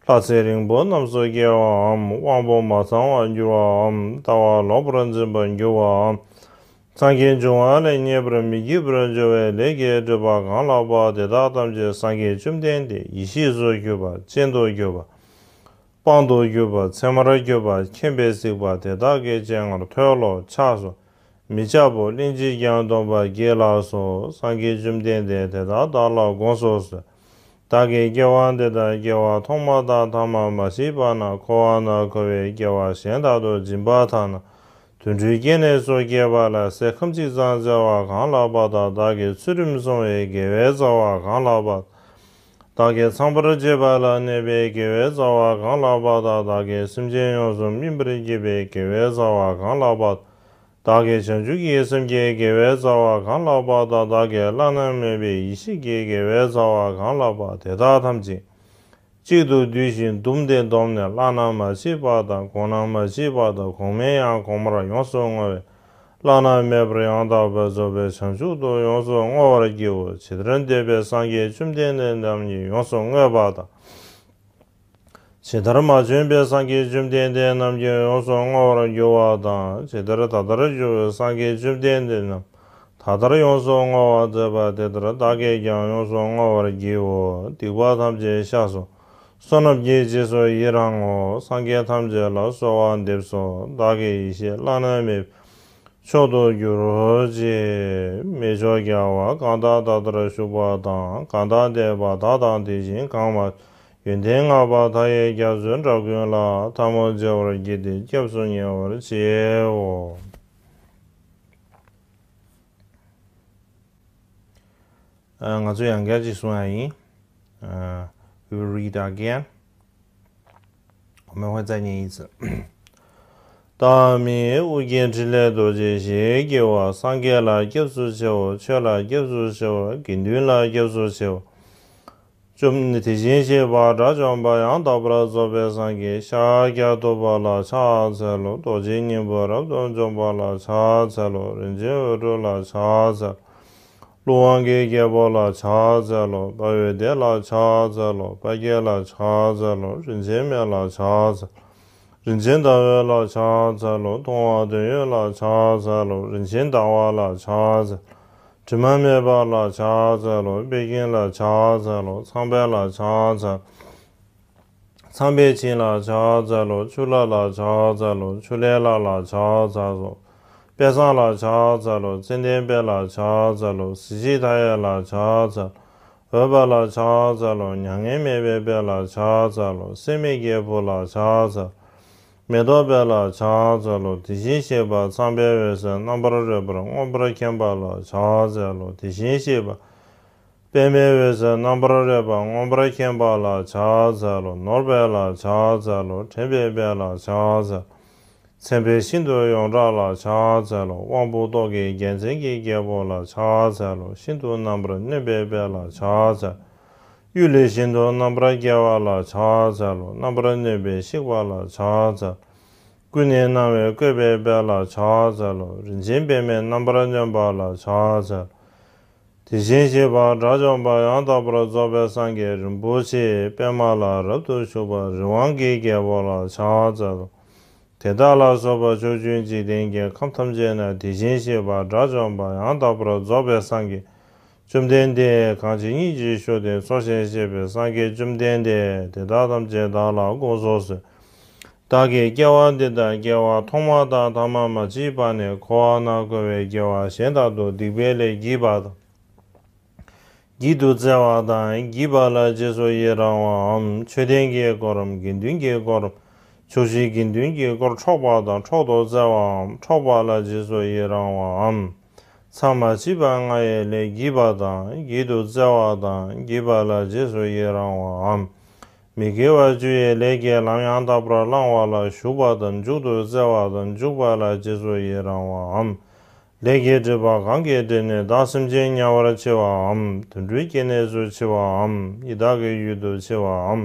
ལྷ་ཚེ་རིང་པོ་རྣམས་སུ་སྐྱེ་བའམ་དབང་པོ་མ་ཚང་བར་འགྱུར་བའམ་ལྟ་བ་ལོག་པར་འཛིན་པར་འགྱུར་བའམ་སངས་རྒྱས་འབྱུང་བ་ལ་མཉེས་པར་མི་བགྱིད་པར་འགྱུར་བའི་ལས་ཀྱི་སྒྲིབ་པ་གང་ལགས་པ་དེ་དག་ཐམས་ཅད་སངས་རྒྱས་བཅོམ་ལྡན་འདས་ཡེ་ཤེས་སུ་གྱུར་པ་སྤྱན་དུ་གྱུར་པ། དཔང་དུ་གྱུར་པ་ཚད་མར་གྱུར་པ་མཁྱེན་པས་གཟིགས་པ་དེ་དག་གི་སྤྱན་སྔར་མཐོལ་ལོ་འཆགས་སོ། མི་འཆབ་བོ། གླེན་ཅིག་ཀྱང་སྡོམ་པར་བགྱིད་ལགས་སོ། སངས་རྒྱས་བཅོམ་ལྡན་འདས་དེ་དག་བདག་ལ་དགོངས་སུ་གསོལ། བདག་གིས་སྐྱེ་བ་འདི་དང་སྐྱེ་བ་ཐོག་མ་དང་ཐ་མ་མ་མཆིས་པ་ན་འཁོར་བ་ན་འཁོར་བའི་སྐྱེ་བ་གཞན་དག་ཏུ་སྦྱིན་པ་དག་ན་དུད་འགྲོའི་སྐྱེ་གནས་སུ་སྐྱེས་པ་ལ་ཟས་ཁམ་གཅིག་ཙམ་སྩལ་བ་གང་ལགས་པ་དང་བདག་གིས་ཚུལ་ཁྲིམས་བསྲུང་བའི་དགེ་བའི་རྩ་བ་གང་ལགས་པ། བདག་གིས་ཚངས་པར་སྤྱོད་པ་ལ་གནས་པའི་དགེ་བའི་རྩ་བ་གང་ལགས་པ་དང་བདག་གིས་སེམས་ཅན་ཡོངས་སུ་སྨིན་པར་བགྱིད་པའི་དགེ་བའི་རྩ་བ་གང་ལགས་པ། བདག་གིས་བྱང་ཆུབ་ཀྱི་སེམས་ཀྱི་དགེ་བའི་རྩ་བ་གང་ལགས་པ་དང་བདག་གིས་བླ་ན་མེད་པའི་ཡེ་ཤེས་ཀྱི་དགེ་བའི་རྩ་བ་གང་ལགས་པ་དེ་དག་ཐམས་ཅད་གཅིག་ཏུ་བསྡུས་ཤིང་བཟླུམས་ཏེ་བསྡོམས་ནས་བླ་ན་མ་མཆིས་པ་དང་གོང་ན་མ་མཆིས་པ་དང་གོང་མའི་ཡང་གོང་མར་ཡོངས་སུ་བསྔོ་བས། བླ་ན་མེད་པར་ཡང་དག་པར་རྫོགས་པའི་བྱང་ཆུབ་ཏུ་ཡོངས་སུ་བསྔོ་བར་བགྱིའོ། ཇི་ལྟར་འདས་པའི་སངས་རྒྱས་བཅོམ་ལྡན་འདས་རྣམས་ཀྱིས་ཡོངས་སུ་བསྔོས་པ་དང་། ཇི་ལྟར་མ་བྱོན་པའི་སངས་རྒྱས་བཅོམ་ལྡན་འདས་རྣམས་ཀྱིས་ཡོངས་སུ་བསྔོ་བར་འགྱུར་བ་དང་། ཇི་ལྟར་ད་ལྟར་བཞུགས་པའི་སངས་རྒྱས་བཅོམ་ལྡན་འདས་རྣམས་ད་ལྟར་ཡོངས་སུ་བསྔོ་བར་མཛད་པ་དེ་ལྟར་བདག་གིས་ཀྱང་ཡོངས་སུ་བསྔོ་བར་བགྱིའོ། སྡིག་པ་ཐམས་ཅད་བཤགས་སོ། བསོད་ནམས་ཀྱི་རྗེས་སུ་ཡི་རང་ངོ་། སངས་རྒྱས་ཐམས་ཅད་ལ་གསོལ་བ་འདེབས་སོ། བདག་གི་ཡེ་ཤེས་བླ་ན་མེད་པའི་མཆོག་ཏུ་གྱུར་ཅིག། མི་མཆོག་རྒྱལ་བ་གང་དག་ད་ལྟར་བཞུགས་པ་དང་། གང་དག་འདས་པ་དག་དང་དེ་བཞིན་གང་མ་ཡོན་ཏན་བསྔགས་པ་མཐའ་ཡས་རྒྱ་མཚོའི་སྒྲ་ཀུན་ལ་ཐལ་མོ་སྦྱར་བར་བགྱིས་ཏེ་སྐྱབས་སུ་ཉེ་བར་མཆིའོ། ཨ། ང་ཚོས་ཡང་བསྐྱར་ཅིག་གསུང་ཡ་ཡིན། ཨ། We will read again. 我们会再念一次。 བདག་མིང་ཨུ་རྒྱན་འཕྲིན་ལས་རྡོ་རྗེ་ཞེས་བགྱི་བ། སངས་རྒྱས་ལ་སྐྱབས་སུ་མཆིའོ། ཆོས་ལ་སྐྱབས་སུ་མཆིའོ། དགེ་འདུན་ལ་སྐྱབས་སུ་མཆིའོ། བཅོམ། དེ་བཞིན་གཤེགས་པ་དགྲ་བཅོམ་པ་ཡང་དག་པར་རྫོགས་པའི་སངས་རྒྱས་ཤཱཀྱ་ཐུབ་པ་ལ་ཕྱག་འཚལ་ལོ། རྡོ་རྗེ་སྙིང་པོ་རབ་ཏུ་འཇོམས་པ་ལ་ཕྱག་འཚལ་ལོ། རིན་ཆེན་འོད་འཕྲོ་ལ་ཕྱག་འཚལ་ལོ། ཀླུ་དབང་གི་རྒྱལ་པོ་ལ་ཕྱག་འཚལ་ལོ། དཔའ་བོའི་སྡེ་ལ་ཕྱག་འཚལ་ལོ། དཔའ་རྒྱལ་ལ་ཕྱག་འཚལ་ལོ། རིན་ཆེན་མེ་ལ་ཕྱག་འཚལ། རིན་ཆེན་ཟླ་འོད་ལ་ཕྱག་འཚལ་ལོ། མཐོང་བ་དོན་ཡོད་ལ་ཕྱག་འཚལ་ལོ། རིན་ཆེན་ཟླ་བ་ལ་ཕྱག་འཚལ། དྲི་མ་མེད་པ་ལ་ཕྱག་འཚལ་ལོ། པད་སྐྱིད་ལ་ཕྱག་འཚལ་ལོ། ཚངས་པའི་ལ་ཕྱག་འཚལ། ཚངས་པའི་བྱིན་ལ་ཕྱག་འཚལ་ལོ། ཆུ་ལྷ་ལ་ཕྱག་འཚལ་ལོ། ཆུ་ལྷའི་ལྷ་ལ་ཕྱག་འཚལ་ལོ། དཔལ་བཟང་ལ་ཕྱག་འཚལ་ལོ། ཙན་དན་དཔལ་ལ་ཕྱག་འཚལ་ལོ། གཟི་བརྗིད་མཐའ་ཡས་ལ་ཕྱག་འཚལ་ལོ། འོད་འབར་ལ་ཕྱག་འཚལ་ལོ། མྱ་ངན་མེད་པའི་དཔལ་ལ་ཕྱག་འཚལ་ལོ། སྲེད་མེད་རྒྱལ་པོ་ལ་ཕྱག་འཚལ། མེ་ཏོག་དཔལ་ལ་ཕྱག་འཚལ་ལོ། དེ་བཞིན་གཤེགས་པ་ཚངས་པའི་འོད་ཟེར་རྣམ་པར་རོལ་པར་མངོན་པར་མཁྱེན་པ་ལ་ཕྱག་འཚལ་ལོ། དེ་བཞིན་གཤེགས་པ་པདྨའི་འོད་ཟེར་རྣམ་པར་རོལ་པ་མངོན་པར་མཁྱེན་པ་ལ་ཕྱག་འཚལ་ལོ། ནོར་དཔལ་ལ་ཕྱག་འཚལ་ལོ། དྲན་པའི་དཔལ་ལ་ཕྱག་འཚལ། མཚན་དཔལ་ཤིན་ཏུ་ཡོངས་གྲགས་ལ་ཕྱག་འཚལ་ལོ། དབང་པོ་ཏོག་གི་རྒྱལ་མཚན་གྱི་རྒྱལ་པོ་ལ་ཕྱག་འཚལ་ལོ། ཤིན་ཏུ་རྣམ་པར་གནོན་པའི་དཔལ་ལ་ཕྱག་འཚལ། གཡུལ་ལས་ཤིན་ཏུ་རྣམ་པར་རྒྱལ་བ་ལ་ཕྱག་འཚལ་ལོ། རྣམ་པར་གནོན་པའི་གཤེགས་པ་ལ་ཕྱག་འཚལ། ཀུན་ནས་སྣང་བའི་བཀོད་པའི་དཔལ་ལ་ཕྱག་འཚལ་ལོ། རིན་ཆེན་པདྨས་རྣམ་པར་གནོན་པ་ལ་ཕྱག་འཚལ། དེ་བཞིན་གཤེགས་པ་དགྲ་བཅོམ་པ་ཡང་དག་པར་རྫོགས་པའི་སངས་རྒྱས་རིན་པོ་ཆེ་པདྨ་ལ་རབ་ཏུ་བཞུགས་པ་རི་དབང་གི་རྒྱལ་པོ་ལ་ཕྱག་འཚལ་ལོ། དེ་དག་ལ་སོགས་པ་ཕྱོགས་བཅུའི་འཇིག་རྟེན་གྱི་ཁམས་ཐམས་ཅད་ན་དེ་བཞིན་གཤེགས་པ་དགྲ་བཅོམ་པ་ཡང་དག་པར་རྫོགས་པའི་སངས་རྒྱས་བཅོམ་ལྡན་འདས་གང་ཇི་སྙེད་ཅིག་བཞུགས་ཏེ་འཚོ་ཞིང་གཞེས་པའི་སངས་རྒྱས་བཅོམ་ལྡན་འདས་དེ་དག་ཐམས་ཅད་བདག་ལ་དགོངས་སུ་གསོལ། བདག་གིས་སྐྱེ་བ་འདི་དང་སྐྱེ་བ་ཐོག་མ་དང་ཐ་མ་མ་མཆིས་པ་ནས་འཁོར་བ་ན་འཁོར་བའི་སྐྱེ་བ་གཞན་དག་ཏུ་སྡིག་པའི་ལས་བགྱིས་པ་དང་། བགྱིད་དུ་སྩལ་བ་དང་བགྱིས་པ་ལ་རྗེས་སུ་ཡི་རང་བའམ། མཆོད་རྟེན་གྱི་དཀོར་རམ་དགེ་འདུན་གྱི་དཀོར་རམ། ཕྱོགས་བཞིའི་དགེ་འདུན་གྱི་དཀོར་འཕྲོག་པ་དང་འཕྲོག་ཏུ་སྩལ་བའམ། འཕྲོག་པ་ལ་རྗེས་སུ་ཡི་རང་བའམ། མཚམས་མ་མཆིས་པ་ལྔ་ཡི་ལས་བགྱིས་པ་དང་བགྱིད་དུ་སྩལ་བ་དང་བགྱིས་པ་ལ་རྗེས་སུ་ཡི་རང་བའམ། མི་དགེ་བ་བཅུ་ཡི་ལས་ཀྱི་ལམ་ཡང་དག་པར་བླང་བ་ལ་ཞུགས་པ་དང་འཇུག་ཏུ་སྩལ་བ་དང་འཇུག་པ་ལ་རྗེས་སུ་ཡི་རང་བའམ། ལས་ཀྱི་སྒྲིབ་པ་གང་གིས་བསྒྲིབས་ནས་བདག་སེམས་ཅན་དམྱལ་བར་མཆི་བའམ། དུད་འགྲོའི་སྐྱེ་གནས་སུ་མཆི་བའམ། ཡི་དྭགས་ཀྱི་ཡུལ་དུ་མཆི་བའམ།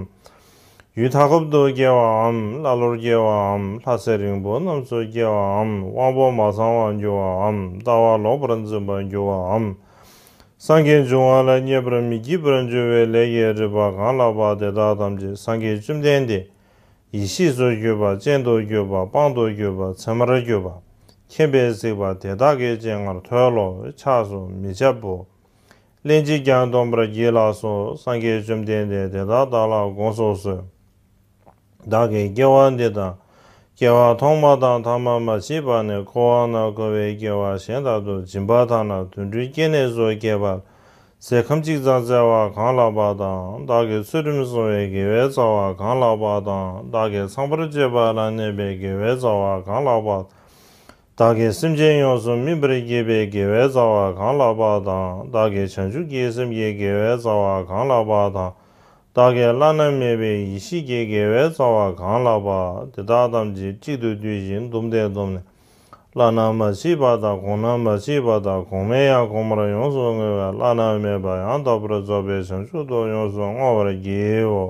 ཡུལ་མཐའ་འཁོབ་ཏུ་སྐྱེ་བའམ། ཀླ་ཀློར་སྐྱེ་བའམ། ལྷ་ཚེ་རིང་པོ་རྣམས་སུ་སྐྱེ་བའམ། དབང་པོ་མ་ཚང་བར་འགྱུར་བའམ། ལྟ་བ་ལོག་པར་འཛིན་པར་འགྱུར་བའམ། སངས་རྒྱས་འབྱུང་བ་ལ་མཉེས་པར་མི་བགྱིད་པར་འགྱུར་བའི་ལས་ཀྱི་སྒྲིབ་པ་གང་ལགས་པ་དེ་དག་ཐམས་ཅད་སངས་རྒྱས་བཅོམ་ལྡན་འདས་ཡེ་ཤེས་སུ་གྱུར་པ་སྤྱན་དུ་གྱུར་པ་དཔང་དུ་གྱུར་པ་ཚད་མར་གྱུར་པ་མཁྱེན་པས་གཟིགས་པ་དེ་དག་གི་སྤྱན་སྔར་མཐོལ་ལོ་འཆགས་སུ་མི་འཆབ་བོ། ལན་གཅིག་ཀྱང་སྡོམ་པར་བགྱིད་ལགས་སོ། སངས་རྒྱས་བཅོམ་ལྡན་འདས་དེ་དག་བདག་ལ་དགོངས་སུ་གསོལ། བདག་གིས་སྐྱེ་བ་འདི་དང་། སྐྱེ་བ་ཐོག་མ་དང་ཐ་མ་མ་མཆིས་པ་ནས་འཁོར་བ་ན་འཁོར་བའི་སྐྱེ་བ་གཞན་དག་ཏུ་སྦྱིན་པ་དག་ན་དུད་འགྲོའི་སྐྱེ་གནས་སུ་སྐྱེས་པ་ཟས་ཁམ་གཅིག་ཙམ་བསྩལ་བ་གང་ལགས་པ་དང་། བདག་གིས་ཚུལ་ཁྲིམས་བསྲུང་བའི་དགེ་བའི་རྩ་བ་གང་ལགས་པ་དང་། བདག་གིས་ཚངས་པར་སྤྱོད་པ་ལ་གནས་པའི་དགེ་བའི་རྩ་བ་གང་ལགས་པ། བདག་གིས་སེམས་ཅན་ཡོངས་སུ་སྨིན་པར་བགྱིས་པའི་དགེ་བའི་རྩ་བ་གང་ལགས་པ་དང་། བདག་གིས་བྱང་ཆུབ་ཀྱི་སེམས་ཀྱི་དགེ་བའི་རྩ་བ་གང་ལགས་པ་དང་། བདག་གིས་བླ་ན་མེད་པའི་ཡེ་ཤེས་ཀྱི་དགེ་བའི་རྩ་བ་གང་ལགས་པ། དེ་དག་ཐམས་ཅད་གཅིག་ཏུ་བསྡུས་ཤིང་བཟླུམས་ཏེ་བསྡོམས་ནས། བླ་ན་མ་མཆིས་པ་དང་གོང་ན་མ་མཆིས་པ་དང་གོང་མའི་ཡང་གོང་མར་ཡོངས་སུ་བསྔོ་བས་བླ་ན་མེད་པ་ཡང་དག་པར་རྫོགས་པའི་བྱང་ཆུབ་ཏུ་ཡོངས་སུ་བསྔོ་བར་བགྱིའོ།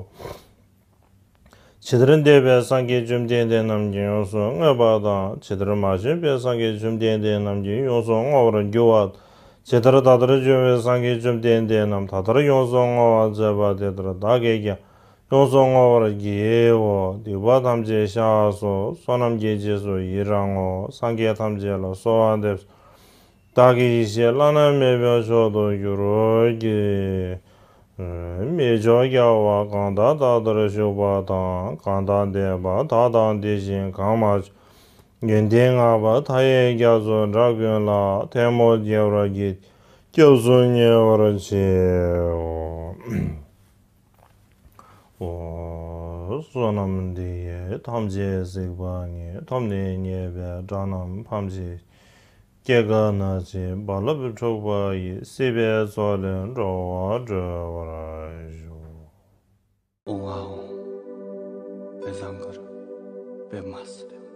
ཇི་ལྟར་འདས་པའི་སངས་རྒྱས་བཅོམ་ལྡན་འདས་རྣམས་ཀྱིས་ཡོངས་སུ་བསྔོས་པ་དང་། ཇི་ལྟར་མ་བྱོན་པའི་སངས་རྒྱས་བཅོམ་ལྡན་འདས་རྣམས་ཀྱིས་ཡོངས་སུ་བསྔོ་བར་འགྱུར་བ། ཇི་ལྟར་ད་ལྟར་བྱོན་པའི་སངས་རྒྱས་བཅོམ་ལྡན་འདས་རྣམས་ད་ལྟར་ཡོངས་སུ་བསྔོ་བར་མཛད་པ་དེ་ལྟར་བདག་གིས་ཀྱང་ཡོངས་སུ་བསྔོ་བར་བགྱིའོ། སྡིག་པ་ཐམས་ཅད་བཤགས་སོ། བསོད་ནམས་ཀྱི་རྗེས་སུ་ཡི་རང་ངོ་། སངས་རྒྱས་ཐམས་ཅད་ལ་གསོལ་བ་འདེབས་སོ། བདག་གི་ཡེ་ཤེས་བླ་ན་མེད་པའི་མཆོག་ཏུ་གྱུར་གྱིས། མི་མཆོག་རྒྱལ་བ་གང་དག་ད་ལྟར་བཞུགས་པ་དང་། གང་དག་འདས་པ་དག་དང་དེ་བཞིན་གང་མ་བྱོན། ཡོན་ཏན་བསྔགས་པ་མཐའ་ཡས་རྒྱ་མཚོའི་སྒྲ་ཀུན་ལ། ཐལ་མོ་སྦྱར་བར་བགྱིད། སྐྱབས་སུ་ཉེ་བར་མཆིའོ། ཨོ། བསོད་ནམས་འདི་ཡིས་ཐམས་ཅད་གཟིགས་པ་ཉིད། ཐོབ་ནས་ཉེས་པའི་དགྲ་རྣམས་ཕམ་བྱས། སྐྱེ་རྒ་ན་འཆིའི་རྦ་རླབས་འཁྲུགས་པ་ཡི། སྲིད་པའི་མཚོ་ལས་འགྲོ་བ་སྒྲོལ་བར་ཤོག། ཨོ་ཨ་ཨོ། པེ་ཟང་གར་པེ་མ་སི།